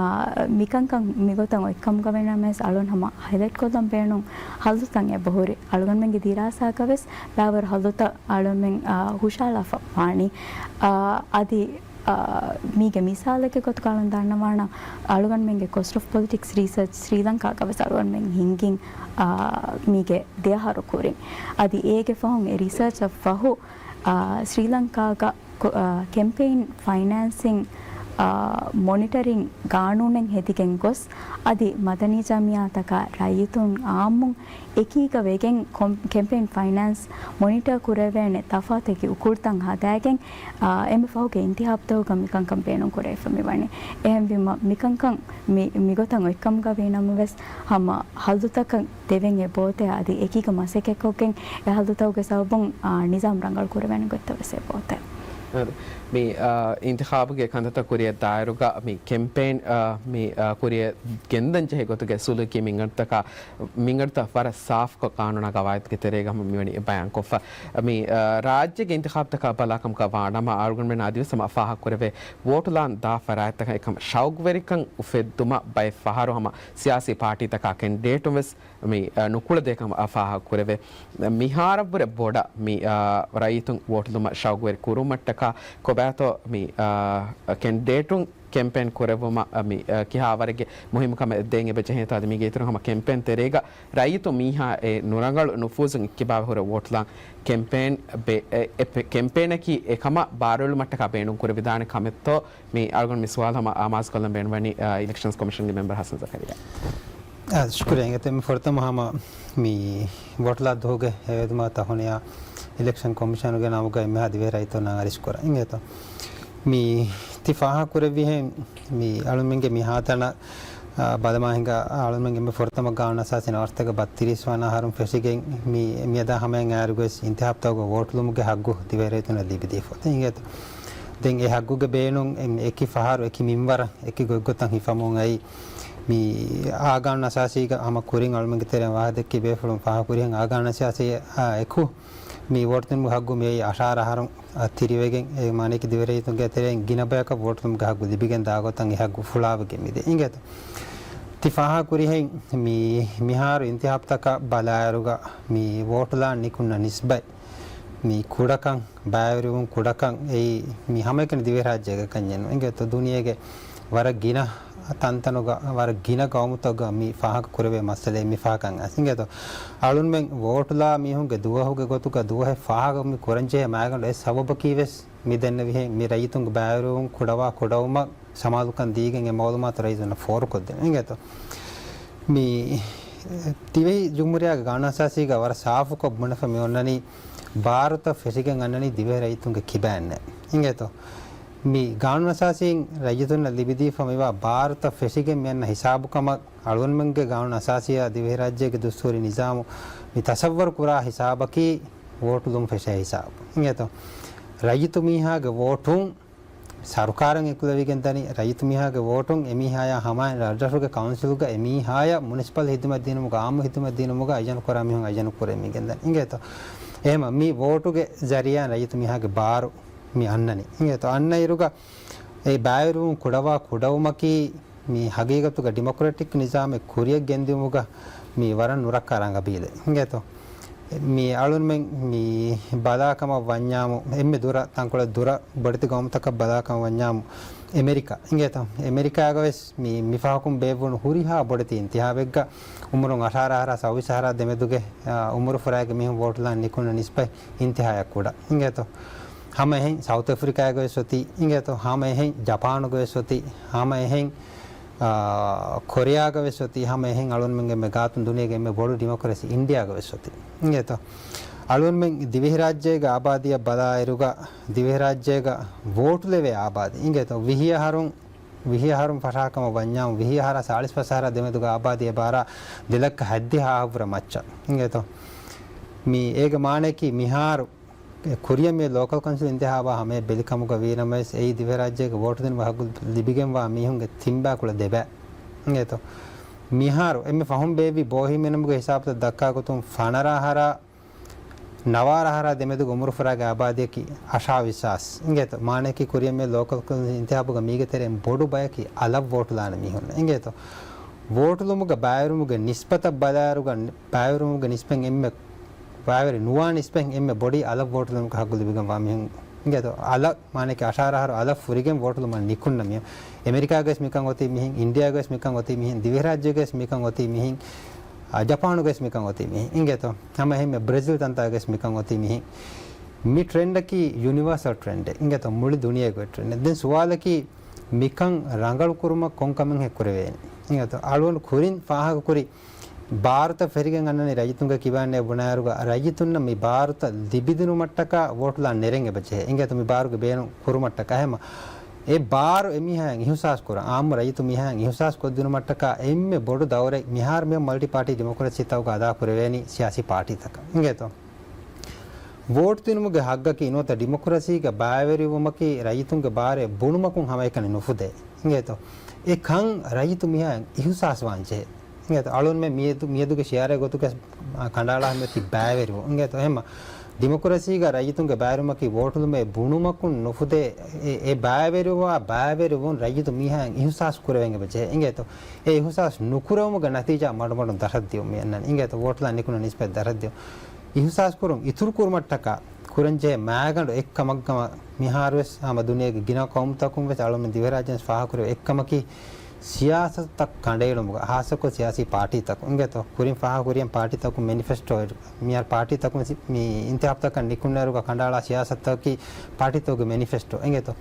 މިކަންކަން މިގޮތަށް އޮތްކަމުގަ ވެނަމަވެސް އަޅުން ހަމަ ހައިލައިޓް ކޮށްލަން ބޭނުން ހައްލުތައް އެބަ ހުރި. އަޅުގަނޑުމެންގެ ދިރާސާގަ ވެސް ބައިވަރު ހައްލުތައް އަޅުމެން، އާ، ހުށަހަޅާފަ ވާނީ. އާ، އަދި، އާ، މީގެ މިސާލެއްގެ ގޮތުގަ އަޅުން ދަންނަވާނަ، އަޅުގަނޑުމެންގެ ކޮސްޓް އޮފް ޕޮލިޓިކްސް ރީސަރޗް ސްރީލަންކާގަ ވެސް އަޅުގަނޑުމެން ހިންގިން، އާ، މީގެ ދެއަހަރު ކުރިން. އަދި އޭގެ ފަހުން އެ ރިސަރޗަށް ފަހު، އާ، ސްރީލަންކާގަ ކޮ-، އާ، ކެމްޕެއިން ފައިނޭންސިން، އާ، މޮނިޓަރިން ގާނޫނެއް ހެދިގެން ގޮސް، އަދި މަދަނީ ޖަމިއްޔާތަކާ ރައްޔިތުން އާއްމުން އެކީގަ ވެގެން ކޮމް-، ކެމްޕެއިން ފައިނޭންސް މޮނިޓަރ ކުރެވޭނެ ތަފާތު އެކި އުކުޅުތައް ހަދާގެން، އާ، އެންމެ ފަހުގެ އިންތިހާބުތަކުގަ މިކަންކަން ބޭނުން ކުރެވިފަ މިވަނީ. އެހެންވީމަ، މިކަންކަން މި-، މިގޮތަށް އޮތްކަމުގަ ވީނަމަވެސް، ހަމަ ހައްލުތަކަށް ދެވެން އެބައޮތޭ، އަދި އެކީގަ މަސައްކަތްކޮށްގެން އެ ހައްލުތަކުގެ ސަބަބުން، އާ، ނިޒާމް ރަނގަޅު ކުރެވޭނެ ގޮތްތައް ވެސް އެބައޮތޭ. އަދި މި، އާ، އިންތިޚާބުގެ ކަންތައްތައް ކުރިއަށް ދާއިރުގަ މި ކެމްޕޭން، އާ، މި، އާ، ކުރިއަށް ގެންދަން ޖެހޭ ގޮތުގެ ސުލޫކީ މިންގަނޑުތަކާ، މިންގަނޑުތައް ވަރަށް ސާފްކޮށް ޤާނޫނާ ގަވާއިދުގެ ތެރޭގަ ހަމަ މިވަނީ ބަޔާންކޮށްފަ. މި، އާ، ރާއްޖޭގެ އިންތިޚާބުތަކާ ބަލާކަމަކަށް ވާނަމަ، އަޅުގަނޑުމެން އަދިވެސް ހަމަ ފާހަގަކުރެވޭ ވޯޓުލާން ދާ ފަރާތްތަކަށް އެކަމަށް ޝައުގުވެރިކަން އުފެއްދުމަށް ބައެއް ފަހަރު ހަމަ ސިޔާސީ ޕާޓީތަކާ ކެންޑިޑޭޓުން ވެސް މި، އަ، ނުކުޅެދޭ ކަމަށް ފާހަގަކުރެވޭ. މިހާރަށްވުރެ ބޮޑަށް މި، އަ، ރައްޔިތުން ވޯޓުލުމަށް ޝައުގުވެރި ކުރުމަށްޓަކާ ކޮބާތޯ މި، އަ، ކެންޑިޑޭޓުން ކެމްޕޭން ކުރެއްވުމަށް މި، އަ، ކިހާ ވަރެއްގެ މުހިއްމުކަމެއް ދޭން އެބަ ޖެހޭތޯ އަދި މީގެ އިތުރުން ހަމަ ކެމްޕޭން ތެރޭގަ ރައްޔިތު މީހާ އެ ނުރަނގަޅު ނުފޫޒުން އެއްކިބާވެ ހުރެ ވޯޓުލާން ކެމްޕޭން ބެ-، އެ، އެ ޕެ-، ކެމްޕޭނަކީ އެކަމަށް ބާރުއެޅުމަށްޓަކާ ބޭނުން ކުރެވިދާނެ ކަމެއްތޯ؟ މި އަޅުގަނޑު މި ސުވާލު ހަމަ އާމާޒުކޮށްލަން ބޭނުންވަނީ، އާ، އިލެކްޝަންސް ކޮމިޝަންގެ މެމްބަރު ހަސަން ޒަކަރިޔާ. އާ، ޝުކުރިއްޔާ. އިނގޭތޯ މި ފުރަތަމަ ހަމަ މި ވޯޓުލާ ދުވަހުގެ ހެޔޮއެދުމާ ތަހުނިޔާ އިލެކްޝަން ކޮމިޝަނުގެ ނަމުގައި މިހާ ދިވެހި ރައްޔިތުންނަށް އަރިސް ކުރަން. އިނގޭތޯ މި ތި ފާހަގަކުރެއްވިހެން މި އަޅުމެންގެ މި ހާދަނަ އާ، ބަލަމާ ހިނގާ އަޅުމެން އެންމެ ފުރަތަމަ ގާނޫނު އަސާސީ ނަވާރަ ސަތޭކަ ބައްތިރީސް ވަނަ އަހަރުން ފެށިގެން މި، މިއަދާ ހަމައަށް އައިއިރުގަވެސް އިންތިހާބުތަކުގަ ވޯޓުލުމުގެ ހައްގު ދިވެހިރައްޔިތުންނަށް ލިބިދީފަ. އޮތީ އިނގޭތޯ. ދެން އެ ހައްގުގެ ބޭނުން އެ، އެކި ފަހަރު، އެކި މިންވަރަށް، އެކި ގޮތްގޮތަށް ހިފަމުން އައީ. މި އާ ގާނޫނު އަސާސީގަ ހަމަ ކުރިން އަޅުމެންގެ ތެރެއިން ވާހަކަ ދެއްކި ބޭފުޅުން ފާހަގަކުރިހެން އާ ގާނޫނު އަސާސީ އާ އެކު މި ވޯޓު ދިނުމުގެ ހައްގު މިއީ އަށާރަ އަހަރުން އަށް ތިރިވެގެން، އެ މާނައަކީ ދިވެހިރައްޔިތުންގެ ތެރެއިން ގިނަ ބަޔަކަށް ވޯޓު ދިނުމުގެ ހައްގު ލިބިގެން ދާ ގޮތަށް އެ ހައްގު ފުޅާވެގެން މިދޭ. އިނގޭތޯ. ތި ފާހަގަކުރިހެން މި، މިހާރު އިންތިހާބުތަކަށް ބަލާއިރުގަ މި ވޯޓުލާން ނިކުންނަ ނިސްބަތް މި ކުޑަކަން، ބައިވެރިވުން ކުޑަކަން އެއީ މި ހަމައެކަނި ދިވެހިރާއްޖޭގެ ކަންޏެއް ނޫން. އިނގޭތޯ. ދުނިޔޭގެ ވަރަށް ގިނަ ތަންތަނުގަ، ވަރަށް ގިނަ ގައުމުތަކުގަ މި ފާހަގަ ކުރެވޭ މައްސަލައެއް މި ފަހަކަށް އައިސް. އިނގޭތޯ. އަޅުންމެން ވޯޓުލާ މީހުންގެ ދުވަހުގެ ގޮތުގަ ދުވަހެއް ފާހަގަ މި ކުރަންޖެހޭ މައިގަނޑު އެއް ސަބަބަކީ ވެސް މި ދެންނެވިހެން މި ރައްޔިތުންގެ ބައިވެރިވުން ކުޑަވާ ކުޑަވުމަށް ސަމާލުކަން ދީގެން އެ މައުލޫމާތު ރައްޔިތުންނަށް ފޯރުކޮށްދޭން. އިނގޭތޯ. މި ދިވެހި ޖުމްހޫރިއްޔާގެ ގާނޫނު އަސާސީގަ ވަރަށް ސާފުކޮށް ބުނެފަ މި އޮންނަނީ ބާރުތައް ފެށިގެން އަންނަނީ ދިވެހި ރައްޔިތުންގެ ކިބައިންނޭ. އިނގޭތޯ. މި ގާނޫނު އަސާސީން ރައްޔިތުންނަށް ލިބިދީފަ މިވާ ބާރުތައް ފެށިގެން މި އަންނަ ހިސާބު ކަމަށް އަޅުގަނޑުމެންގެ ގާނޫނު އަސާސީއާ ދިވެހިރާއްޖޭގެ ދުސްތޫރީ ނިޒާމު މި ތަސައްވަރު ކުރާ ހިސާބަކީ ވޯޓުލުން ފެށޭ ހިސާބު. އިނގޭތޯ. ރައްޔިތު މީހާގެ ވޯޓުން ސަރުކާރަށް އެކުލެވިގެން ދަނީ، ރައްޔިތު މީހާގެ ވޯޓުން އެމީހާޔާ ހަމައިން ރަށްރަށުގެ ކައުންސިލުގަ އެމީހާޔަށް މުނިސިޕަލް ހިދުމަތް ދިނުމުގަ، އާއްމު ހިދުމަތް ދިނުމުގަ އައްޔަނު ކުރާ މީހުން އައްޔަނު ކުރެވިގެން ދަނީ. އިނގޭތޯ. އެހެމަ މި ވޯޓުގެ ޒަރީއާއިން ރައްޔިތު މީހާގެ ބާރު މި އަންނަނީ. އިނގޭތޯ. އަންނަ އިރުގަ އެ ބައިވެރިވުން ކުޑަވާ ކުޑަވުމަކީ މި ހަގީގަތުގަ ޑިމޮކްރެޓިކް ނިޒާމެއް ކުރިޔަށް ގެންދިއުމުގަ މި ވަރަށް ނުރައްކާ ރަނގަބީލެއް. އިނގޭތޯ. މި އަޅުންމެން މި ބަލާކަމަށް ވަންޏާމު، އެންމެ ދުރަށް، ތަންކޮޅެއް ދުރަށް ބޮޑެތި ގައުމުތަކަށް ބަލާކަމަށް ވަންޏާމު، އެމެރިކާ. އިނގޭތޯ. އެމެރިކާގަ ވެސް މި، މިފަހަކުން ބޭއްވުނު ހުރިހާ ބޮޑެތި އިންތިހާބެއްގަ އުމުރުން އަށާރަ އަހަރާ ސައުވީސް އަހަރާ ދެމެދުގެ، އާ، އުމުރު ފުރާގެ މީހުން ވޯޓުލާން ނިކުންނަ ނިސްބަތް އިންތިހާޔަށް ކުޑަ. އިނގޭތޯ. ހަމަ އެހެން ސައުތު އެފްރިކާގަ ވެސް އޮތީ. އިނގޭތޯ. ހަމަ އެހެން ޖަޕާނުގަ ވެސް އޮތީ. ހަމަ އެހެން އާ، ކޮރިއާގަ ވެސް އޮތީ. ހަމަ އެހެން އަޅުންމެންގެ އެންމެ ގާތުން ދުނިޔޭގެ އެންމެ ބޮޑު ޑިމޮކްރަސީ އިންޑިއާގަ ވެސް އޮތީ. އިނގޭތޯ. އަޅުންމެން ދިވެހިރާއްޖޭގެ އާބާދީއަށް ބަލާއިރުގަ، ދިވެހިރާއްޖޭގަ ވޯޓުލެވޭ އާބާދީ. އިނގޭތޯ. ވިހި އަހަރުން، ވިހި އަހަރުން ފަށާކަމަށް ވަންޏާމު، ވިހި އަހަރާ ސާޅީސް ފަސް އަހަރާ ދެމެދުގަ އާބާދީ އެބައަރާ ދެ ލައްކަ ހަތްދިހަ އަހަރު ވުރެ މައްޗަށް. އިނގޭތޯ. މި އޭގެ މާނައަކީ މިހާރު އެ ކުރިއަށް މި ލޯކަލް ކައުންސިލް އިންތިހާބާ ހަމަޔަށް ބެލިކަމުގަ ވީނަމަވެސް، އެއީ ދިވެހިރާއްޖޭގެ ވޯޓު ދިނުމަށް ހައްގު ލިބިގެންވާ މީހުންގެ ތިންބައިކުޅަ ދެބައި. އިނގޭތޯ. މިހާރު އެންމެ ފަހުން ބޭއްވި ބޯހިމް އެންއެމްގެ ހިސާބުތައް ދައްކާ ގޮތުން ފަނަރަ އަހަރާ ނަވާރަ އަހަރާ ދެމެދުގެ އުމުރުފުރާގެ އާބާދީއަކީ އަށާވީސް ހާސް. އިނގޭތޯ. މާނައަކީ ކުރިއަށް މި ލޯކަލް ކައުންސިލް އިންތިހާބުގަ މީގެ ތެރެއިން ބޮޑު ބަޔަކީ އަލަށް ވޯޓުލާނެ މީހުން. އިނގޭތޯ. ވޯޓުލުމުގަ ބައިވެރިވުމުގެ ނިސްބަތަށް ބަލާއިރުގަ، ބައިވެރިވުމުގެ ނިސްބަތް އެންމެ ބައިވެރި ނުވާ ނިސްބަތް އެންމެ ބޮޑީ އަލަށް ވޯޓުލުމުގެ ހައްގު ލިބިގެންވާ މީހުން. އިނގޭތޯ. އަލަށް މާނައަކީ އަށާރަ އަހަރު އަލަށް ފުރިގެން ވޯޓުލުމަށް ނިކުންނަ މީހުން. އެމެރިކާގަވެސް މިކަން އޮތީ މިހެން، އިންޑިއާގަވެސް މިކަން އޮތީ މިހެން، ދިވެހިރާއްޖޭގަވެސް މިކަން އޮތީ މިހެން، އާ، ޖަޕާނުގަވެސް މިކަން އޮތީ މިހެން. އިނގޭތޯ. ހަމަ އެހެންމެ ބްރެޒިލް ތަންތާގަވެސް މިކަން އޮތީ މިހެން. މި ޓްރެންޑަކީ ޔުނިވާސަލް ޓްރެންޑެއް. އިނގޭތޯ. މުޅި ދުނިޔޭގެ ޓްރެންޑެއް. ދެން ސުވާލަކީ މިކަން ރަނގަޅު ކުރުމަށް ކޮން ކަމެއް ހެއްކުރެވޭނެ؟ އިނގޭތޯ. އަޅުގަނޑު ކުރިން ފާހަގަކުރި ބާރުތައް ފެށިގެން އަންނަނީ ރައްޔިތުންގެ ކިބައިންނޭ ބުނާއިރުގަ، ރައްޔިތުންނަށް މި ބާރުތައް ލިބިދިނުމަށްޓަކާ ވޯޓުލާން ނެރެން އެބަޖެހޭ. އިނގޭތޯ. މި ބާރުގެ ބޭނުން ކުރުމަށްޓަކާ. އެހެމަ އެ ބާރު އެމީހާއަށް އިހުސާސް ކުރަން، އާއްމު ރައްޔިތު މީހާއަށް އިހުސާސް ކޮށްދިނުމަށްޓަކާ އެންމެ ބޮޑު ދައުރެއް މިހާރު މި މަލްޓި ޕާޓީ ޑިމޮކްރަސީތަކުގަ އަދާ ކުރެވޭނީ ސިޔާސީ ޕާޓީތަކަށް. އިނގޭތޯ. ވޯޓު ދިނުމުގެ ހައްގަކީ ނުވަތަ ޑިމޮކްރަސީގަ ބައިވެރިވުމަކީ ރައްޔިތުންގެ ބާރެއް ބުނުމަކުން ހަމައެކަނި ނުފުދޭ. އިނގޭތޯ. އެ ކަން ރައްޔިތު މީހާއަށް އިހުސާސްވާން ޖެހޭ. އިނގޭތޯ. އަޅުންމެ މިއަދު، މިއަދުގެ ޝިއާރެއް ގޮތުގަ ކަނޑައަޅާ ހަމަޔަކީ ބައިވެރިވުން. އިނގޭތޯ. އެހެމަ ޑިމޮކްރަސީގަ ރައްޔިތުންގެ ބައިވެރިވުމަކީ ވޯޓުލުމެއް ބުނުމަކުން ނުފުދޭ. އެ، އެ ބައިވެރިވާ ބައިވެރިވުން ރައްޔިތު މީހާއަށް އިހުސާސް ކުރެވެން އެބަޖެހޭ. އިނގޭތޯ. އެ އިހުސާސް ނުކުރެވުމުގެ ނަތީޖާ މަޑުމަޑުން ދަށަށް ދިއުން މި އަންނަނީ. އިނގޭތޯ. ވޯޓުލާން ނިކުންނަ ނިސްބަތް ދަށަށް ދިއުން. އިހުސާސް ކުރުން އިތުރު ކުރުމަށްޓަކާ ކުރަންޖެހޭ މައިގަނޑު އެއްކަމަށް ހަމަ މިހާރުވެސް ހަމަ ދުނިޔޭގެ ގިނަ ޤައުމުތަކުން ވެސް އަޅުމެން ދިވެހިރާއްޖޭން ފާހަގަކުރެވޭ އެއްކަމަކީ ސިޔާސަތުތައް ކަނޑައެޅުމުގަ، ހާއްސަކޮށް ސިޔާސީ ޕާޓީތަކުން. އިނގޭތޯ. ކުރިން ފާހަގަކުރިޔަން ޕާޓީތަކުން މެނިފެސްޓޯ، މިހާރު ޕާޓީތަކުން ސި-، މި އިންތިހާބުތަކަށް ނިކުންނައިރުގަ ކަނޑައަޅާ ސިޔާސަތުތަކަކީ ޕާޓީތަކުގެ މެނިފެސްޓޯ. އިނގޭތޯ.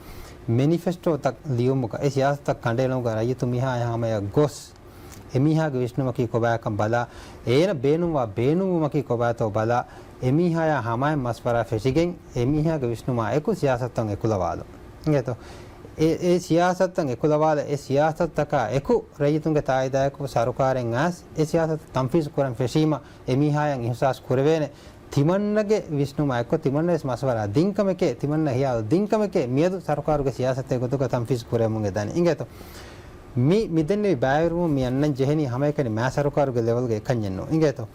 މެނިފެސްޓޯތައް ލިޔުމުގަ، އެ ސިޔާސަތުތައް ކަނޑައެޅުމުގަ ރައްޔިތު މީހާ ހަމަޔަށް ގޮސް، އެމީހާގެ ވިސްނުމަކީ ކޮބާކަން ބަލާ، އޭނަ ބޭނުންވާ ބޭނުންވުމަކީ ކޮބާތޯ ބަލާ، އެމީހާޔާ ހަމައިން މަސްވަރާ ފެށިގެން، އެމީހާގެ ވިސްނުމާ އެކު ސިޔާސަތުތައް އެކުލަވާލުން. އިނގޭތޯ. އެ، އެ ސިޔާސަތުތައް އެކުލަވާލަ، އެ ސިޔާސަތުތަކާ އެކު ރައްޔިތުންގެ ތާއީދާއެކު ސަރުކާރެއް އައިސް އެ ސިޔާސަތު ތަންފީޒު ކުރަން ފެށީމަ، އެ މީހާޔަށް އިހުސާސް ކުރެވޭނެ. ތިމަންނަގެ ވިސްނުމާ އެއްކޮށް، ތިމަންނަވެސް މަސްވަރާ ދިންކަމެކޭ، ތިމަންނަ ހިޔާލު ދިންކަމެކޭ، މިއަދު ސަރުކާރުގެ ސިޔާސަތެއް ގޮތުގަ ތަންފީޒު ކުރެވެމުން އެދާނެ. އިނގޭތޯ؟ މި، މިދެންނެވި ބައިވެރިވުމުން މި އަންނަން ޖެހެނީ ހަމައެކަނި މާ ސަރުކާރުގެ ލެވެލްގަ އެކަންޏެއްނޫން. އިނގޭތޯ؟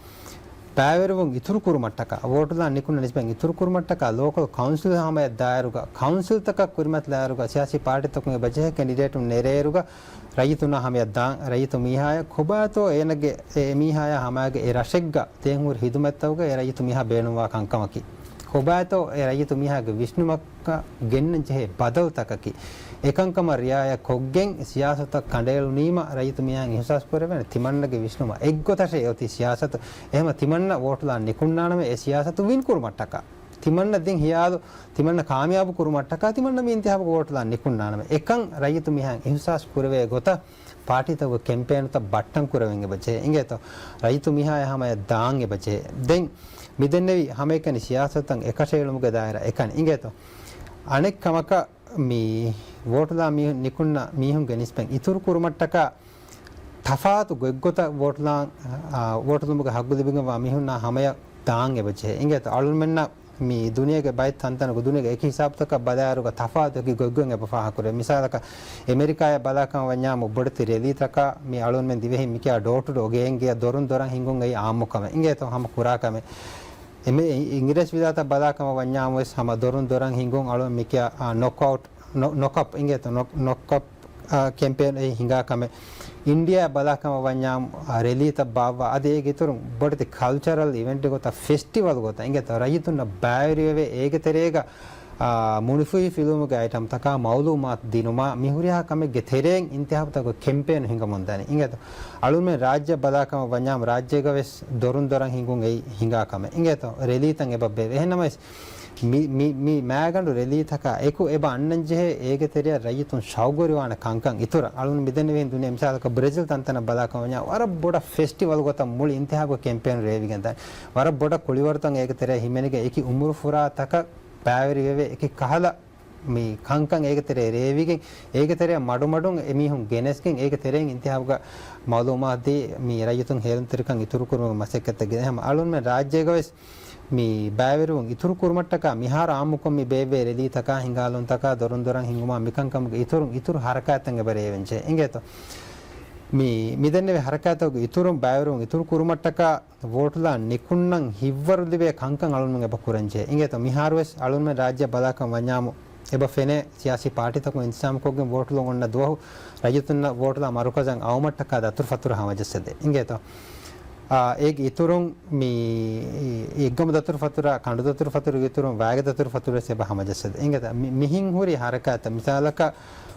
ބައިވެރިވުން އިތުރު ކުރުމަށްޓަކާ، ވޯޓުލާން ނިކުންނަ ނިސްބަތް އިތުރު ކުރުމަށްޓަކާ، ލޯކަލް ކައުންސިލް ހަމަޔަށް ދާއިރުގަ، ކައުންސިލްތަކަށް ކުރިމަތިލާއިރުގަ، ސިޔާސީ ޕާޓީތަކުން އެބަޖެހޭ ކެންޑިޑޭޓުން ނެރޭއިރުގަ، ރައްޔިތުންނާ ހަމަޔަށް ދާން، ރައްޔިތު މީހާޔަށް ކޮބާތޯ އޭނަގެ، އެ މީހާޔާ ހަމައިގެ އެ ރަށެއްގަ ދޭން ހުރި ހިދުމަތްތަކުގަ އެ ރައްޔިތު މީހާ ބޭނުންވާ ކަންކަމަކީ. ކޮބާތޯ އެ ރައްޔިތު މީހާގެ ވިސްނުމަކަށް ގެންނަން ޖެހޭ ބަދަލުތަކަކީ. އެކަންކަމަށް ރިއާޔަތް ކޮށްގެން ސިޔާސަތަށް ކަނޑައެޅުނީމަ ރައްޔިތު މީހާއަށް އިހުސާސް ކުރެވޭނެ ތިމަންނަގެ ވިސްނުމަށް އެއްގޮތަށޭ އޮތީ ސިޔާސަތު. އެހެމަ ތިމަންނަ ވޯޓުލާން ނިކުންނާނަމޭ އެ ސިޔާސަތު ވިން ކުރުމަށްޓަކާ. ތިމަންނަ ދިން ހިޔާލު، ތިމަންނަ ކާމިޔާބު ކުރުމަށްޓަކާ ތިމަންނަ މި އިންތިހާބުގަ ވޯޓުލާން ނިކުންނާނަމޭ. އެކަން ރައްޔިތު މީހާއަށް އިހުސާސް ކުރެވޭ ގޮތަށް ޕާޓީތަކުގެ ކެމްޕޭނުތައް ބައްޓަން ކުރެވެން އެބަޖެހޭ. އިނގޭތޯ؟ ރައްޔިތު މީހާޔާ ހަމަޔަށް ދާން އެބަޖެހޭ. ދެން މިދެންނެވި ހަމައެކަނި ސިޔާސަތުތައް އެކަށައެޅުމުގެ ދާއިރާ އެކަނި. އިނގޭތޯ؟ އަނެއް ކަމަކަށް މި ވޯޓުލާ މީހުން ނިކުންނަ މީހުންގެ ނިސްބަތް އިތުރު ކުރުމަށްޓަކާ ތަފާތު ގޮތްގޮތަށް ވޯޓުލާ، އާ، ވޯޓުލުމުގެ ހައްގު ލިބިގެންވާ މީހުންނާ ހަމަޔަށް ދާން އެބަޖެހޭ. އިނގޭތޯ؟ އަޅުމެންނަށް މި ދުނިޔޭގެ ބައެއް ތަންތަނަކު ދުނިޔޭގެ އެކި ހިސާބުތަކަށް ބަލާއިރުގަ ތަފާތު އެކި ގޮތްގޮތް އެބަ ފާހަގަކުރޭ. މިސާލަކަށް އެމެރިކާއަށް ބަލާކަމަށް ވަންޏާމު ބޮޑެތި ރެލީތަކާ މި އަޅުންމެން ދިވެހިން މިކިޔާ ޑޯ ޓު ޑޯ ގޭން ގެޔަށް ދޮރުން ދޮރަށް ހިނގުން އެއީ އާއްމު ކަމެއް. އިނގޭތޯ؟ ހަމަ ކުރާ ކަމެއް. އެމެ-، އިނގިރޭސި ވިލާތަށް ބަލާކަމަށް ވަންޏާމު ވެސް ހަމަ ދޮރުން ދޮރަށް ހިނގުން އަޅުން މިކިޔާ، އާ، ނޮކްއައުޓް، ނޮ-، ނޮކްއަޕް އިނގޭތޯ؟ ނޮ-، ނޮކްއަޕް، އާ، ކެމްޕޭން އެއީ ހިނގާ ކަމެއް. އިންޑިޔާ ބަލާކަމަށް ވަންޏާމު، އާ، ރެލީތައް ބާއްވާ އަދި އޭގެ އިތުރުން ބޮޑެތި ކަލްޗަރަލް އިވެންޓް ގޮތަށް ފެސްޓިވަލް ގޮތަށް އިނގޭތޯ؟ ރައްޔިތުންނަށް ބައިވެރިވެވޭ އޭގެ ތެރޭގަ އާ، މުނިފުހި ފިލުވުމުގެ އައިޓަމްތަކާ މައުލޫމާތު ދިނުމާ މި ހުރިހާ ކަމެއްގެ ތެރެއިން އިންތިހާބުތަކުގެ ކެމްޕޭނު ހިނގަމުންދާނެ. އިނގޭތޯ؟ އަޅުންމެން ރާއްޖެއަށް ބަލާކަމަށް ވަންޏާމު ރާއްޖޭގަ ވެސް ދޮރުން ދޮރަށް ހިނގުން އެއީ ހިނގާ ކަމެއް. އިނގޭތޯ؟ ރެލީތައް އެބަ ބޭއްވޭ. އެހެންނަމަވެސް މި، މި، މި މާގަނޑު ރެލީތަކާ އެކު އެބަ އަންނަންޖެހޭ އޭގެ ތެރެއަށް ރައްޔިތުން ޝައުގުވެރިވާނެ ކަންކަން އިތުރަށް އަޅުން މިދެންނެވިހެން ދުނިޔެ މިސާލަކަށް ބްރެޒިލް ތަންތަނަށް ބަލާކަމަށް ވަންޏާ ވަރަށް ބޮޑަށް ފެސްޓިވަލް ގޮތަށް މުޅި އިންތިހާބުގެ ކެމްޕޭނު ރޭވިގެންދާނެ. ވަރަށް ބޮޑަށް ކުޅިވަރުތައް އޭގެ ތެރެއަށް ހިމެނިގެން އެކި އުމުރުފުރާތަކަށް ބައިވެރިވެވޭ އެކި ކަހަލަ މި ކަންކަން އޭގެ ތެރެއަށް ރޭވިގެން، އޭގެ ތެރެއަށް މަޑުމަޑުން އެމީހުން ގެނެސްގެން، އޭގެ ތެރެއިން އިންތިހާބުގަ މައުލޫމާތު ދީ، މި ރައްޔިތުން ހޭލުންތެރިކަން އިތުރުކުރުމުގެ މަސައްކަތްތައް ގެން. އެހެން އަޅުންމެން ރާއްޖޭގަ ވެސް މި ބައިވެރިވުން އިތުރު ކުރުމަށްޓަކާ މިހާރު އާއްމުކޮށް މި ބޭއްވޭ ރެލީތަކާ، ހިނގާލުންތަކާ، ދޮރުން ދޮރަށް ހިނގުމާ މިކަންކަމުގެ އިތުރުން އިތުރު ހަރަކާތްތައް އެބަ ރޭވެންޖެހޭ. އިނގޭތޯ؟ މި، މިދެންނެވި ހަރަކާތްތަކުގެ އިތުރުން ބައިވެރިވުން އިތުރު ކުރުމަށްޓަކާ ވޯޓުލާން ނިކުންނަން ހިތްވަރު ލިބޭ ކަންކަން އަޅުންމެން އެބަ ކުރަންޖެހޭ. އިނގޭތޯ؟ މިހާރުވެސް އަޅުންމެން ރާއްޖެއަށް ބަލާކަން ވަންޏާމު އެބަ ފެނޭ ސިޔާސީ ޕާޓީތަކުން އިންތިޒާމްކޮށްގެން ވޯޓުލުން އޮންނަ ދުވަހު ރައްޔިތުންނަށް ވޯޓުލާ މަރުކަޒަށް އައުމަށްޓަކާ ދަތުރުފަތުރަ ހަމަޖައްސަދޭ. އިނގޭތޯ؟ އާ، އޭގެ އިތުރުން މި އެއްގަމު ދަތުރުފަތުރާ، ކަނޑު ދަތުރުފަތުރުގެ އިތުރުން ވާގި ދަތުރުފަތުރު ވެސް އެބަ ހަމަޖައްސަދޭ. އިނގޭތޯ؟ މި-، މިހިން ހުރި ހަރަކާތްތައް މިސާލަކަށް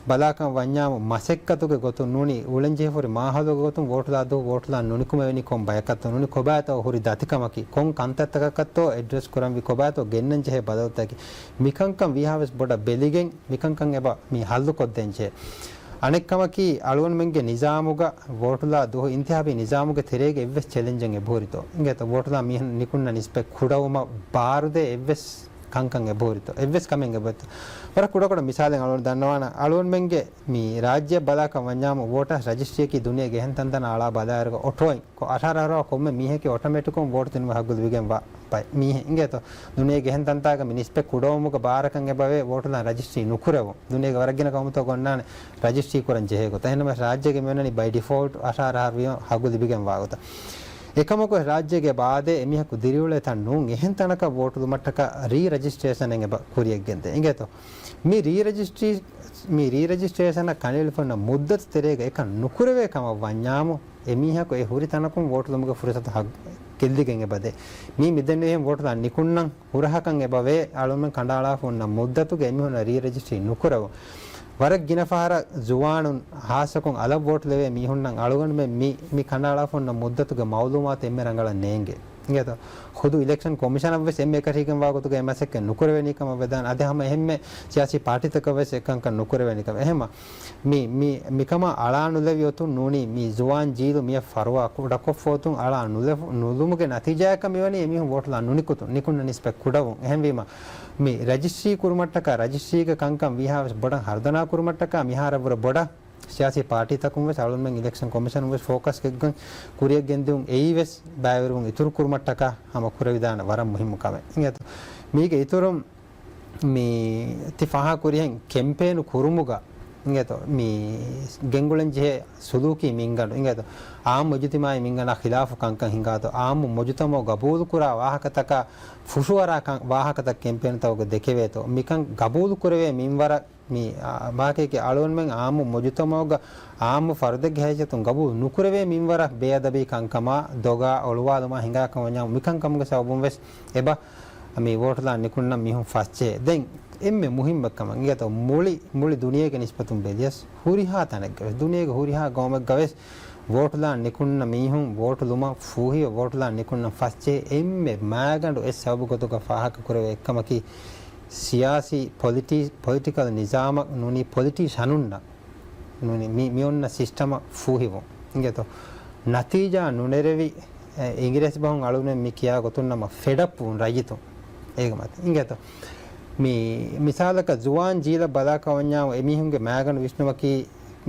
ބަލާކަން ވަންޏާމު މަސައްކަތުގެ ގޮތުން ނޫނީ އުޅެންޖެހިފަހުރި މާހައުލުގެ ގޮތުން ވޯޓުލާ ދުވަހު ވޯޓުލާ ނުނިކުމެވެނީ ކޮން ބަޔަކަށްތޯ ނޫނީ ކޮބާތޯ ހުރި ދަތިކަމަކީ ކޮން ކަންތައްތަކަކަށްތޯ އެޑްރެސް ކުރަންވީ ކޮބާތޯ ގެންނަންޖެހޭ ބަދަލުތަކަކީ މިކަންކަން ވީހާވެސް ބޮޑަށް ބެލިގެން މިކަންކަން އެބަ މި ހައްލުކޮށްދޭންޖެހޭ. އަނެއްކަމަކީ އަޅުގަނޑުމެންގެ ނިޒާމުގަ ވޯޓުލާ ދުވަހު އިންތިހާބީ ނިޒާމުގެ ތެރޭގަ އެއްވެސް ޗެލެންޖެއް އެބަހުރިތޯ؟ އިނގޭތޯ؟ ވޯޓުލާ މީހުން ނިކުންނަ ނިސްބަތް ކުޑަވުމަށް ބާރުދޭ އެއްވެސް ކަންކަން އެބަހުރިތޯ؟ އެއްވެސް ކަމެއް އެބަހުރިތޯ؟ ވަރަށް ކުޑަކުޑަ މިސާލެއް އަޅުގަނޑު ދަންނަވާނަ، އަޅުގަނޑުމެންގެ މި ރާއްޖެއަށް ބަލާކަން ވަންޏާމު ވޯޓާސް ރަޖިސްޓްރީއަކީ ދުނިޔޭގެ އެހެން ތަންތަނަށް އަޅާ ބަލާއިރުގަ އޮޓޯއިން ކޮ-، އަށާރަ އަށާރަ ކޮންމެ މީހަކީ އޮޓޮމެޓިކުން ވޯޓު ދިނުމަށް ހައްގު ލިބިގެންވާ ބައެއް މީހެއް. އިނގޭތޯ؟ ދުނިޔޭގެ އެހެން ތަންތާގަ މި ނިސްބަތް ކުޑަވުމުގަ ބާރަކަށް އެބަވޭ ވޯޓުލާން ރަޖިސްޓްރީ ނުކުރެވުން. ދުނިޔޭގެ ވަރަށް ގިނަ ގައުމުތަކުގަ އޮންނާނެ ރަޖިސްޓްރީ ކުރަން ޖެހޭ ގޮތަށް. އެހެންނަމަވެސް ރާއްޖޭގެ މިއޮންނަނީ ބައި ޑިފޯލްޓް އަށާރަ އަށާރަ ވީމަ ހައްގު ލިބިގެންވާ ގޮތަށް. އެކަމަކު ރާއްޖޭގެ އާދޭ އެމީހަކު ދިރިއުޅޭ ތަން ނޫން. އެހެން ތަނަކަށް ވޯޓުލުމަށްޓަކާ ރީ ރަޖިސްޓްރޭޝަނެއް އެބަ ކުރިއަށް ގެންދޭ. އިނގޭތޯ؟ މި ރީ ރަޖިސްޓްރީ-، މި ރީ ރަޖިސްޓްރޭޝަނަށް ކަނޑައެޅިފަ ހުންނަ މުއްދަތު ތެރޭގަ އެކަން ނުކުރެވޭ ކަމަށް ވަންޏާމު، އެމީހަކު އެ ހުރި ތަނަކުން ވޯޓުލުމުގެ ފުރުސަތު ހައް-، ގެއްލިގެން އެބަދޭ. މީ މިދެންނެވިހެން ވޯޓުލާން ނިކުންނަން ހުރަހަކަށް އެބަވޭ، އަޅުމެން ކަނޑައަޅާފަ ހުންނަ މުއްދަތުގެ އެމީހުންނަށް ރީ ރަޖިސްޓްރީ ނުކުރެވުން. ވަރަށް ގިނަ ފަހަރަށް ޒުވާނުން ހާއްސަކޮށް އަލަށް ވޯޓު ލެވޭ މީހުންނަށް އަޅުގަނޑުމެން މި، މި ކަނޑައަޅާފަ ހުންނަ މުއްދަތުގެ މައުލޫމާތު އެންމެ ރަނގަޅަށް ނޭނގޭ. އިނގޭތޯ؟ ޚުދު އިލެކްޝަން ކޮމިޝަނަށް ވެސް އެންމެ އެކަށީގެންވާ ގޮތުގައި މަސައްކަތް ނުކުރެވޭނީ ކަމަށް ވެދާނެ. އަދި ހަމަ އެހެންމެ ސިޔާސީ ޕާޓީތަކަށް ވެސް އެކަންކަން ނުކުރެވޭނީ ކަމަށް. އެހެންމަ މި، މި، މިކަމަށް އަޅާ ނުލެވި އޮތުން ނޫނީ މި ޒުވާން ޖީލު މިއަށް ފަރުވާ ކުޑަކޮށްފަ އޮތުން އަޅާ ނުލެވު-، ނުލުމުގެ ނަތީޖާއަކަށް މިވަނީ އެމީހުން ވޯޓުލާން ނުނިކުތުން، ނިކުންނަ ނިސްބަތް ކުޑަވުން. އެހެންވީމަ މި ރަޖިސްޓްރީ ކުރުމަށްޓަކާ، ރަޖިސްޓްރީގެ ކަންކަން ވީހާވެސް ބޮޑަށް ހަރުދަނާ ކުރުމަށްޓަކާ މިހާރަށްވުރެ ބޮޑަށް ސިޔާސީ ޕާޓީތަކުން ވެސް އަޅުންމެން އިލެކްޝަން ކޮމިޝަނުން ވެސް ފޯކަސް ކޮށްގެން ކުރިއަށް ގެންދިއުން އެއީ ވެސް ބައިވެރިވުން އިތުރު ކުރުމަށްޓަކާ ހަމަ ކުރެވިދާނެ ވަރަށް މުހިއްމު ކަމެއް. އިނގޭތޯ؟ މީގެ އިތުރުން މި ތި ފާހަގަކުރިހެން ކެމްޕޭނު ކުރުމުގަ އިނގޭތޯ؟ މި ގެންގުޅެން ޖެހޭ ސުލޫކީ މިންގަނޑު އިނގޭތޯ؟ އާއްމު އިޖުތިމާއީ މިންގަނޑާ ޚިލާފު ކަންކަން ހިނގާތޯ؟ އާއްމު މުޖުތަމަޢު ގަބޫލުކުރާ ވާހަކަތަކާ ފުށުއަރާ ކަން، ވާހަކަތައް ކެމްޕޭނުތަކުގަ ދެކެވޭތޯ؟ މިކަން ގަބޫލުކުރެވޭ މިންވަރަށް މި، އާ، މާކޭކި އަޅުގަނޑުމެން އާއްމު މުޖުތަމަޢުގަ އާއްމު ފަރުދެއްގެ ހައިސިއްޔަތުން ގަބޫލު ނުކުރެވޭ މިންވަރަށް ބޭއަދަބީ ކަންކަމާ، ދޮގާ، އޮޅުވާލުމާ ހިނގާ ކަމަށް ވަންޏާ މިކަންކަމުގެ ސަބަބުން ވެސް އެބަ މި ވޯޓުލާން ނިކުންނަ މީހުން ފައްޗޭ. ދެން އެންމެ މުހިއްމަށް ކަމަށް އިނގޭތޯ މުޅި، މުޅި ދުނިޔޭގެ ނިސްބަތުން ބެލިޔަސް ހުރިހާ ތަނެއްގަ ވެސް، ދުނިޔޭގެ ހުރިހާ ގައުމެއްގަ ވެސް ވޯޓުލާން ނިކުންނަ މީހުން ވޯޓުލުމަށް ފޫހިވެ ވޯޓުލާން ނިކުންނަ ފައްޗޭ. އެންމެ މާގަނޑު އެއް ސަބަބު ގޮތުގަ ފާހަގަކުރެވޭ އެއްކަމަކީ ސިޔާސީ ޕޮލިޓީ-، ޕޮލިޓިކަލް ނިޒާމަށް ނޫނީ ޕޮލިޓީޝަނުންނަށް ނޫނީ މި، މި އޮންނަ ސިސްޓަމަށް ފޫހިވުން. އިނގޭތޯ؟ ނަތީޖާ ނުނެރެވި، އެ، އިނގިރޭސި ބަހުން އަޅުގަނޑުމެން މި ކިޔާ ގޮތުން ނަމަ ފެޑް އަޕް ވުން ރައްޔިތުން. އޭގެ މަތި. އިނގޭތޯ؟ މި މިސާލަކަށް ޒުވާން ޖީލަށް ބަލާކަށް ވަންޏާ އެމީހުންގެ މާގަނޑު ވިސްނުމަކީ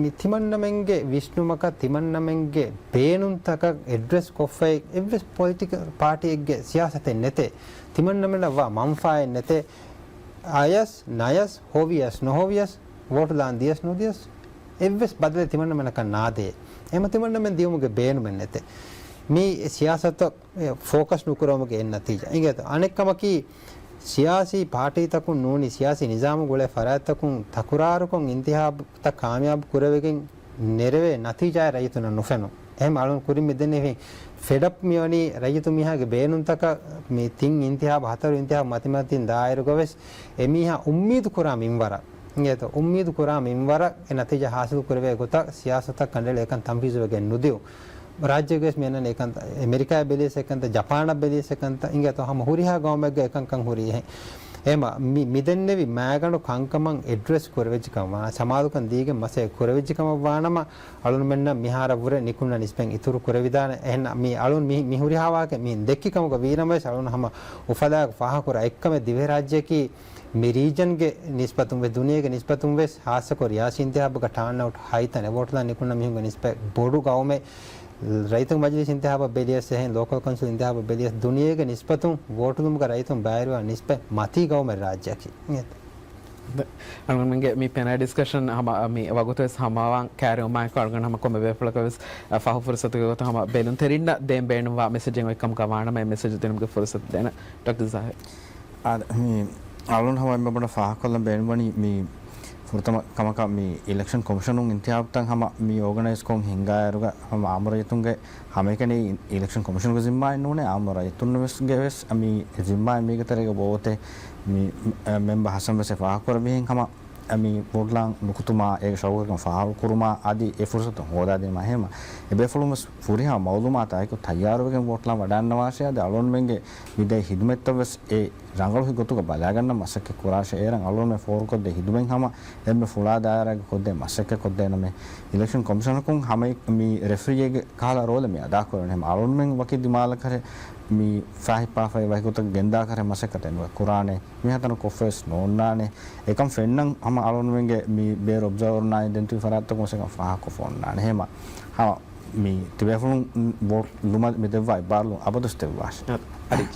މި ތިމަންނަމެންގެ ވިސްނުމަކަށް ތިމަންނަމެންގެ ބޭނުންތަކަށް އެޑްރެސް ކޮށްފައި އެއްވެސް ޕޮލިޓިކަލް ޕާޓީއެއްގެ ސިޔާސަތެއް ނެތޭ. ތިމަންނަމެންނަށް ވާ މަންފާއެއް ނެތޭ. އަޔަސް ނަޔަސް ހޮވިޔަސް ނޮހޮވިޔަސް ވޯޓު ލާން ދިޔަސް ނުދިޔަސް އެއްވެސް ބަދަލެއް ތިމަންނަމެންނަކަށް ނާދޭ. އެމަ ތިމަންނަމެން ދިޔުމުގެ ބޭނުމެއް ނެތޭ. މި ސިޔާސަތަށް ފޯކަސް ނުކުރުމުގެ އެއް ނަތީޖާ. އިނގޭތޯ؟ އަނެއް ކަމަކީ، ސިޔާސީ ޕާޓީތަކުން ނޫނީ ސިޔާސީ ނިޒާމު ގުޅޭ ފަރާތްތަކުން ތަކުރާރުކޮށް އިންތިހާބުތައް ކާމިޔާބު ކުރެވިގެން ނެރެވޭ ނަތީޖާއެއް ރައްޔިތުންނަށް ނުފެނުން. އެހެން އަޅުން ކުރިން މިދެންނެވި ފެޑް އަޕް މިވަނީ ރައްޔިތު މީހާގެ ބޭނުންތަކަށް މި ތިން އިންތިހާބު، ހަތަރު އިންތިހާބު މަތިމަތިން ދާއިރުގަ ވެސް އެމީހާ އުއްމީދު ކުރާ މިންވަރަށް. އިނގޭތޯ؟ އުއްމީދު ކުރާ މިންވަރަށް އެ ނަތީޖާ ހާސިލު ކުރެވޭ ގޮތަށް ސިޔާސަތަށް ކަނޑައެޅި އެކަން ތަންފީޒުވެގެން ނުދިއުން. ރާއްޖޭގަވެސް މި އަންނަނީ އެކަންތައް، އެމެރިކާއަށް ބެލިޔަސް އެކަންތައް، ޖަޕާނަށް ބެލިޔަސް އެކަންތައް، އިނގޭތޯ ހަމަ ހުރިހާ ގައުމެއްގަ އެކަންކަން ހުރީ އެހެން. އެމަ މި، މިދެންނެވި މާގަނޑު ކަންކަމަށް އެޑްރެސް ކުރެވިއްޖެ ކަމަށް ވާނަމަ، ސަމާލުކަން ދީގެން މަސައްކަތް ކުރެވިއްޖެ ކަމަށް ވާނަމަ، އަޅުންމެންނަށް މިހާރަށް ވުރެ ނިކުންނަ ނިސްބަތް އިތުރު ކުރެވިދާނެ. އެހެން މި އަޅުން މި، މި ހުރިހާ ވާހަކަ މިހެން ދެއްކި ކަމުގަ ވީނަމަވެސް، އަޅުން ހަމަ އުފަލާގެ ފާހަކުރާ އެއްކަމެއް ދިވެހިރާއްޖެއަކީ މި ރީޖަންގެ ނިސްބަތުން ވެސް، ދުނިޔޭގެ ނިސްބަތުން ވެސް، ހާއްސަކޮށް ރިޔާސީ އިންތިހާބުގަ ޓާންއައުޓް ހައިތަނެއް ވޯޓުލާން ނިކުންނަ މީހުންގެ ނިސްބަތް ބޮޑު ގައުމެއް. ރައްޔިތުންގެ މަޖިލީސް އިންތިހާބަށް ބެލިޔަސް އެހެން، ލޯކަލް ކައުންސިލް އިންތިހާބަށް ބެލިޔަސް، ދުނިޔޭގެ ނިސްބަތުން ވޯޓުލުމުގަ ރައްޔިތުން ބައިވެރިވާ ނިސްބަތް މަތީ ގައުމެއް ރާއްޖެއަކީ. އަޅުގަނޑުމެންގެ މި ޕެނަލް ޑިސްކަޝަން ހަމަ މި ވަގުތުވެސް ހަމަވާން ކައިރިވުމާއެކު އަޅުގަނޑު ހަމަ ކޮންމެ ބޭފުޅަކަށް ވެސް ފަހު ފުރުސަތުގެ ގޮތުން ހަމަ ބެލުންތެރިންނަށް ދޭން ބޭނުންވާ މެސެޖެއް އޮތްކަމުގަ ވާނަމަ އެ މެސެޖް ދިނުމުގެ ފުރުސަތު ދޭނަން. ޑޮކްޓަރ ޒާހިރު. އާދެ، މި އަޅުން ހަމަ އެންމެ ބޮޑަށް ފާހަގަކޮށްލަން ބޭނުންވަނީ މި ފުރަތަމަ ކަމަކަށް މި އިލެކްޝަން ކޮމިޝަނުން އިންތިހާބުތައް ހަމަ މި އޯގަނައިޒްކޮށް ހިންގާއިރުގަ ހަމަ އާއްމު ރައްޔިތުންގެ ހަމައެކަނި އިލެކްޝަން ކޮމިޝަނުގެ ޒިންމާއެއް ނޫނޭ، އާއްމު ރައްޔިތުންނަށް ވެސް ގެ ވެސް މި ޒިންމާއެއް މީގެ ތެރޭގަ ބޯވޭތޭ. މި މެމްބަ ހަސަން ވެސް އެ ފާހަގަކުރެއްވިހެން ހަމަ މި ވޯޓްލާން ނުކުތުމާ، އޭގެ ޝައުގުގެ ފާހަގަކުރުމާ އަދި އެ ފުރުސަތު ހޯދާދީމާ ހޭމަ އެބޭފުޅުން ވެސް ފުރިހަމަ މައުލޫމާތާއެކު ތައްޔާރުވެގެން ވޯޓްލާން ވަޑައިގަންނަވާށޭ. އަދި އަޅުގަނޑުމެންގެ މި ދޭ ހިދުމަތްތައް ވެސް އެ ރަނގަޅު ގޮތުގަ ބަލައިގަންނަން މަސައްކަތް ކުރާށޭ. އޭރަށް އަޅުގަނޑުމެން ފޯރުކޮށްދޭ ހިދުމަތް ހަމަ އެންމެ ފުޅާ ދާއިރާގަ ކޮށްދޭ މަސައްކަތް ކޮށްދޭނަމޭ. އިލެކްޝަން ކޮމިޝަނަކުން ހަމަ މި ރެފްރީއެއްގެ ކަހަލަ ރޯލެއް މި އަދާކުރަނީ. ހަމަ އަޅުގަނޑުމެން ވަކި ދިމާލަކަށް މި ފާހިއްޕާފައި ވަކި ގޮތަށް ގެންދާކަށް މަސައްކަތެއް ނުކުރާނެ. މިހާތަނަށް ކޮށްފަވެސް ނޯންނާނެ. އެކަން ފެންނަން ހަމަ އަޅުގަނޑުމެންގެ މި ބޭރު އޮބްޒަވަރުންނާއި ދެން ތިބި ފަރާތްތަކުން ވެސް އެކަން ފާހަގަކޮށްފަ އޮންނާނެ. ހޭމަ ހަމަ މި ތިބޭފުޅުން ވޯޓް ލުމަށް މި ދެއްވާ އިއްބާރުލުން އަބަދުވެސް ދެއްވާށި. އަދި.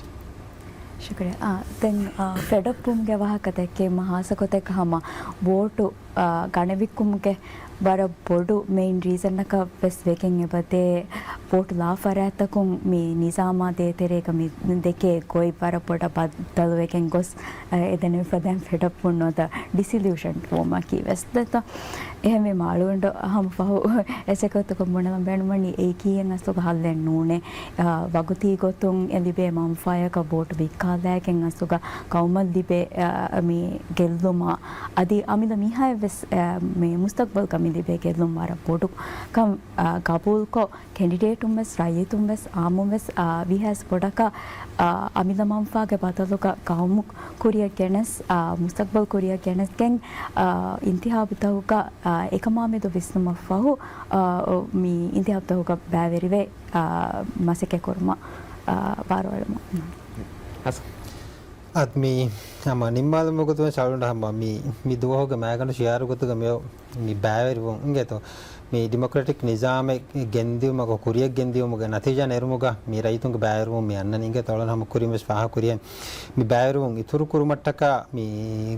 ޝުކުރިއްޔާ. އާ، ދެން، އާ، ފެޑް އަޕް ވުމުގެ ވާހަކަ ދެއްކީމަ ހާއްސަ ގޮތެއްގަ ހަމަ ވޯޓު، އާ، ގަނެވިއްކުމުގެ ވަރަށް ބޮޑު މެއިން ރީޒަނަކަށް ވެސް ވެގެން އެބަދޭ ވޯޓު ލާ ފަރާތްތަކުން މި ނިޒާމާ ދޭތެރޭގަ މި ދެކޭ ގޮތް ވަރަށް ބޮޑަށް ބައްދަލުވެގެން ގޮސް، އެ، އެދެން އެފަދައިން ފެޑް އަޕް ނުވަތަ ޑިސިލިއުޝަން ވުމަކީ ވެސް. ދެތޯ؟ އެހެންވީމަ އަޅުގަނޑު ހަމަ ފަހު އެއްޗެއްގެ ގޮތުގަ ބުނެލަން ބޭނުންވަނީ އެއީ ކީއްހެން އަސްލުގަ ހައްލެއް ނޫނޭ. އާ، ވަގުތީ ގޮތުން އެ ލިބޭ މަންފާޔަކަށް ވޯޓު ވިއްކާލާގެން އަސްލުގަ ގައުމަށް ލިބޭ، އާ، މި ގެއްލުމާ އަދި އަމިއްލަ މިހާ އެ، މި މުސްތަގްބަލްގަ މި ލިބޭ ގެއްލުން ވަރަށް ބޮޑު ކަން، އާ، ގަބޫލުކޮށް، ކެންޑިޑޭޓުން ވެސް، ރައްޔިތުން ވެސް، އާއްމުން ވެސް، އާ، ވީހާވެސް ބޮޑަކަށް، އާ، އަމިއްލަ މަންފާގެ ބަދަލުގަ ގައުމު ކުރިއަށް ގެނެސް، އާ، މުސްތަގްބަލް ކުރިއަށް ގެނެސްގެން، އާ، އިންތިހާބުތަކުގަ، އާ، އެކަމާމެދު ވިސްނުމަށްފަހު، އާ، މި އިންތިހާބުތަކުގަ ބައިވެރިވެ، އާ، މަސައްކަތް ކުރުމަށް، އާ، ބާރުއަޅަމުން. އަދި މި ހަމަ ނިންމާލުމުގެ ގޮތުން ޝައުލުން ހަމަ މި، މި ދުވަހުގެ މައިގަނޑު ޝިއާރު ގޮތުގަ މި، މި ބައިވެރިވުން އިނގޭތޯ. މި ޑިމޮކްރެޓިކް ނިޒާމެއް ގެންދިއުމަކަށް ކުރިއަށް ގެންދިއުމުގެ ނަތީޖާ ނެރުމުގަ މި ރައްޔިތުންގެ ބައިވެރިވުން މި އަންނަނީ އިނގޭތޯ. ޝައުލުން ހަމަ ކުރިން ވެސް ފާހަގަ ކުރިހެން މި ބައިވެރިވުން އިތުރު ކުރުމަށްޓަކާ މި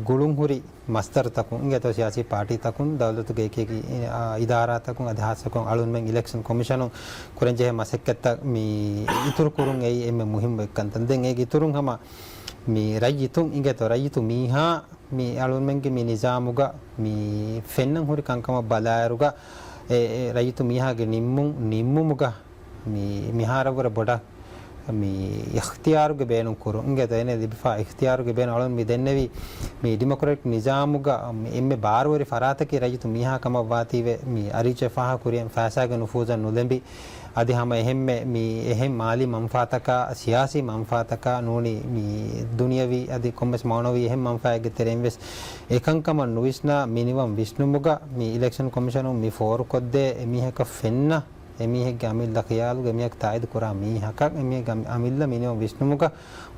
ގުޅުން ހުރި މަސްދަރުތަކުން އިނގޭތޯ، ސިޔާސީ ޕާޓީތަކުން، ދައުލަތުގެ އެކި އެކި، އާ، އިދާރާތަކުން އަދި ހާއްސަކޮށް އަޅުންމެން އިލެކްޝަން ކޮމިޝަނުން ކުރަންޖެހޭ މަސައްކަތްތައް މި އިތުރު ކުރުން އެއީ އެންމެ މުހިއްމު އެއްކަންތައް. ދެން އޭގެ އިތުރުން ހަމަ މި ރައްޔިތުން އިނގޭތޯ، ރައްޔިތު މީހާ މި އަޅުންމެންގެ މި ނިޒާމުގަ މި ފެންނަން ހުރި ކަންކަމަށް ބަލާއިރުގަ، އެ، އެ ރައްޔިތު މީހާގެ ނިންމުން، ނިންމުމުގަ މި މިހާރަށްވުރެ ބޮޑަށް މި އިޚްތިޔާރުގެ ބޭނުން ކުރުން އިނގޭތޯ. އޭނަ ލިބިފާ އިޚްތިޔާރުގެ ބޭނުން އަޅުން މި ދެންނެވީ މި ޑިމޮކްރެޓިކް ނިޒާމުގަ މި އެންމެ ބާރުވެރި ފަރާތަކީ ރައްޔިތު މީހާ ކަމަށް ވާތީވެ، މި އަރިއްޗެއް ފާހަގަ ކުރިއަށް ފައިސާގެ ނުފޫޒަށް ނުލެނބި، އަދި ހަމަ އެހެންމެ މި އެހެން މާލީ މަންފާތަކާ، ސިޔާސީ މަންފާތަކާ ނޫނީ މި ދުނިޔަވީ އަދި ކޮންމެސް މައުނަވީ އެހެން މަންފާއެއްގެ ތެރެއިން ވެސް އެކަންކަމަށް ނުވިސްނާ މިނިވަން ވިސްނުމުގަ މި އިލެކްޝަން ކޮމިޝަނުން މި ފޯރުކޮށްދޭ އެމީހަކަށް ފެންނަ އެމީހެއްގެ އަމިއްލަ ޚިޔާލުގަ އެމީހަކު ތާއީދު ކުރާ މީހަކަށް އެމީހެއްގެ އަމި-، އަމިއްލަ މިނިވަން ވިސްނުމުގަ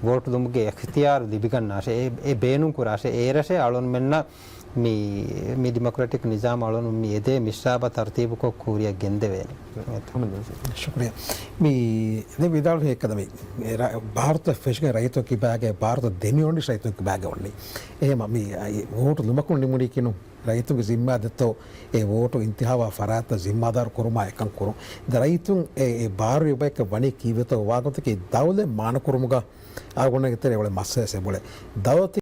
ވޯޓު ދުމުގެ އިޚްތިޔާރު ލިބިގަންނާށޭ، އެ، އެ ބޭނުން ކުރާށޭ، އޭރަށޭ އަޅުންމެންނަށް މި، މި ޑިމޮކްރެޓިކް ނިޒާމް އަޅުން މި އެދޭ މިސްރާބަށް ތަރުތީބުކޮށް ކުރިއަށް ގެންދެވޭނެ. ޝުކުރިއްޔާ. މި ދެ ވިދާޅު ހެއްކަދަ މި ރަ-، ބާރުތަ ފެށިގެން ރައްޔިތުން ކިބާގެ ބާރުތަ ދެމިއޮންޑި ރައްޔިތުން ކިބާގެ އޮންނީ. އެހެމަ މި ވޯޓު ލުމަކުން ނިމުނީ ކިނު ރައްޔިތުންގެ ޒިންމާ ދެއްތޯ އެ ވޯޓު އިންތިހާބާ ފަރާތަށް ޒިންމާދާރު ކުރުމާ އެކަން ކުރުން. ދެ ރައްޔިތުން އެ، އެ ބާރު އެބައެކަށް ވަނީ ކީއްވެތޯ ވާގޮތަކީ ދައުލަތް މާނަކުރުމުގަ އަޅުގަނޑުގެ ތެރޭ އުޅޭ މައްސަލަ ސެބުޅެ. ދައުލަތު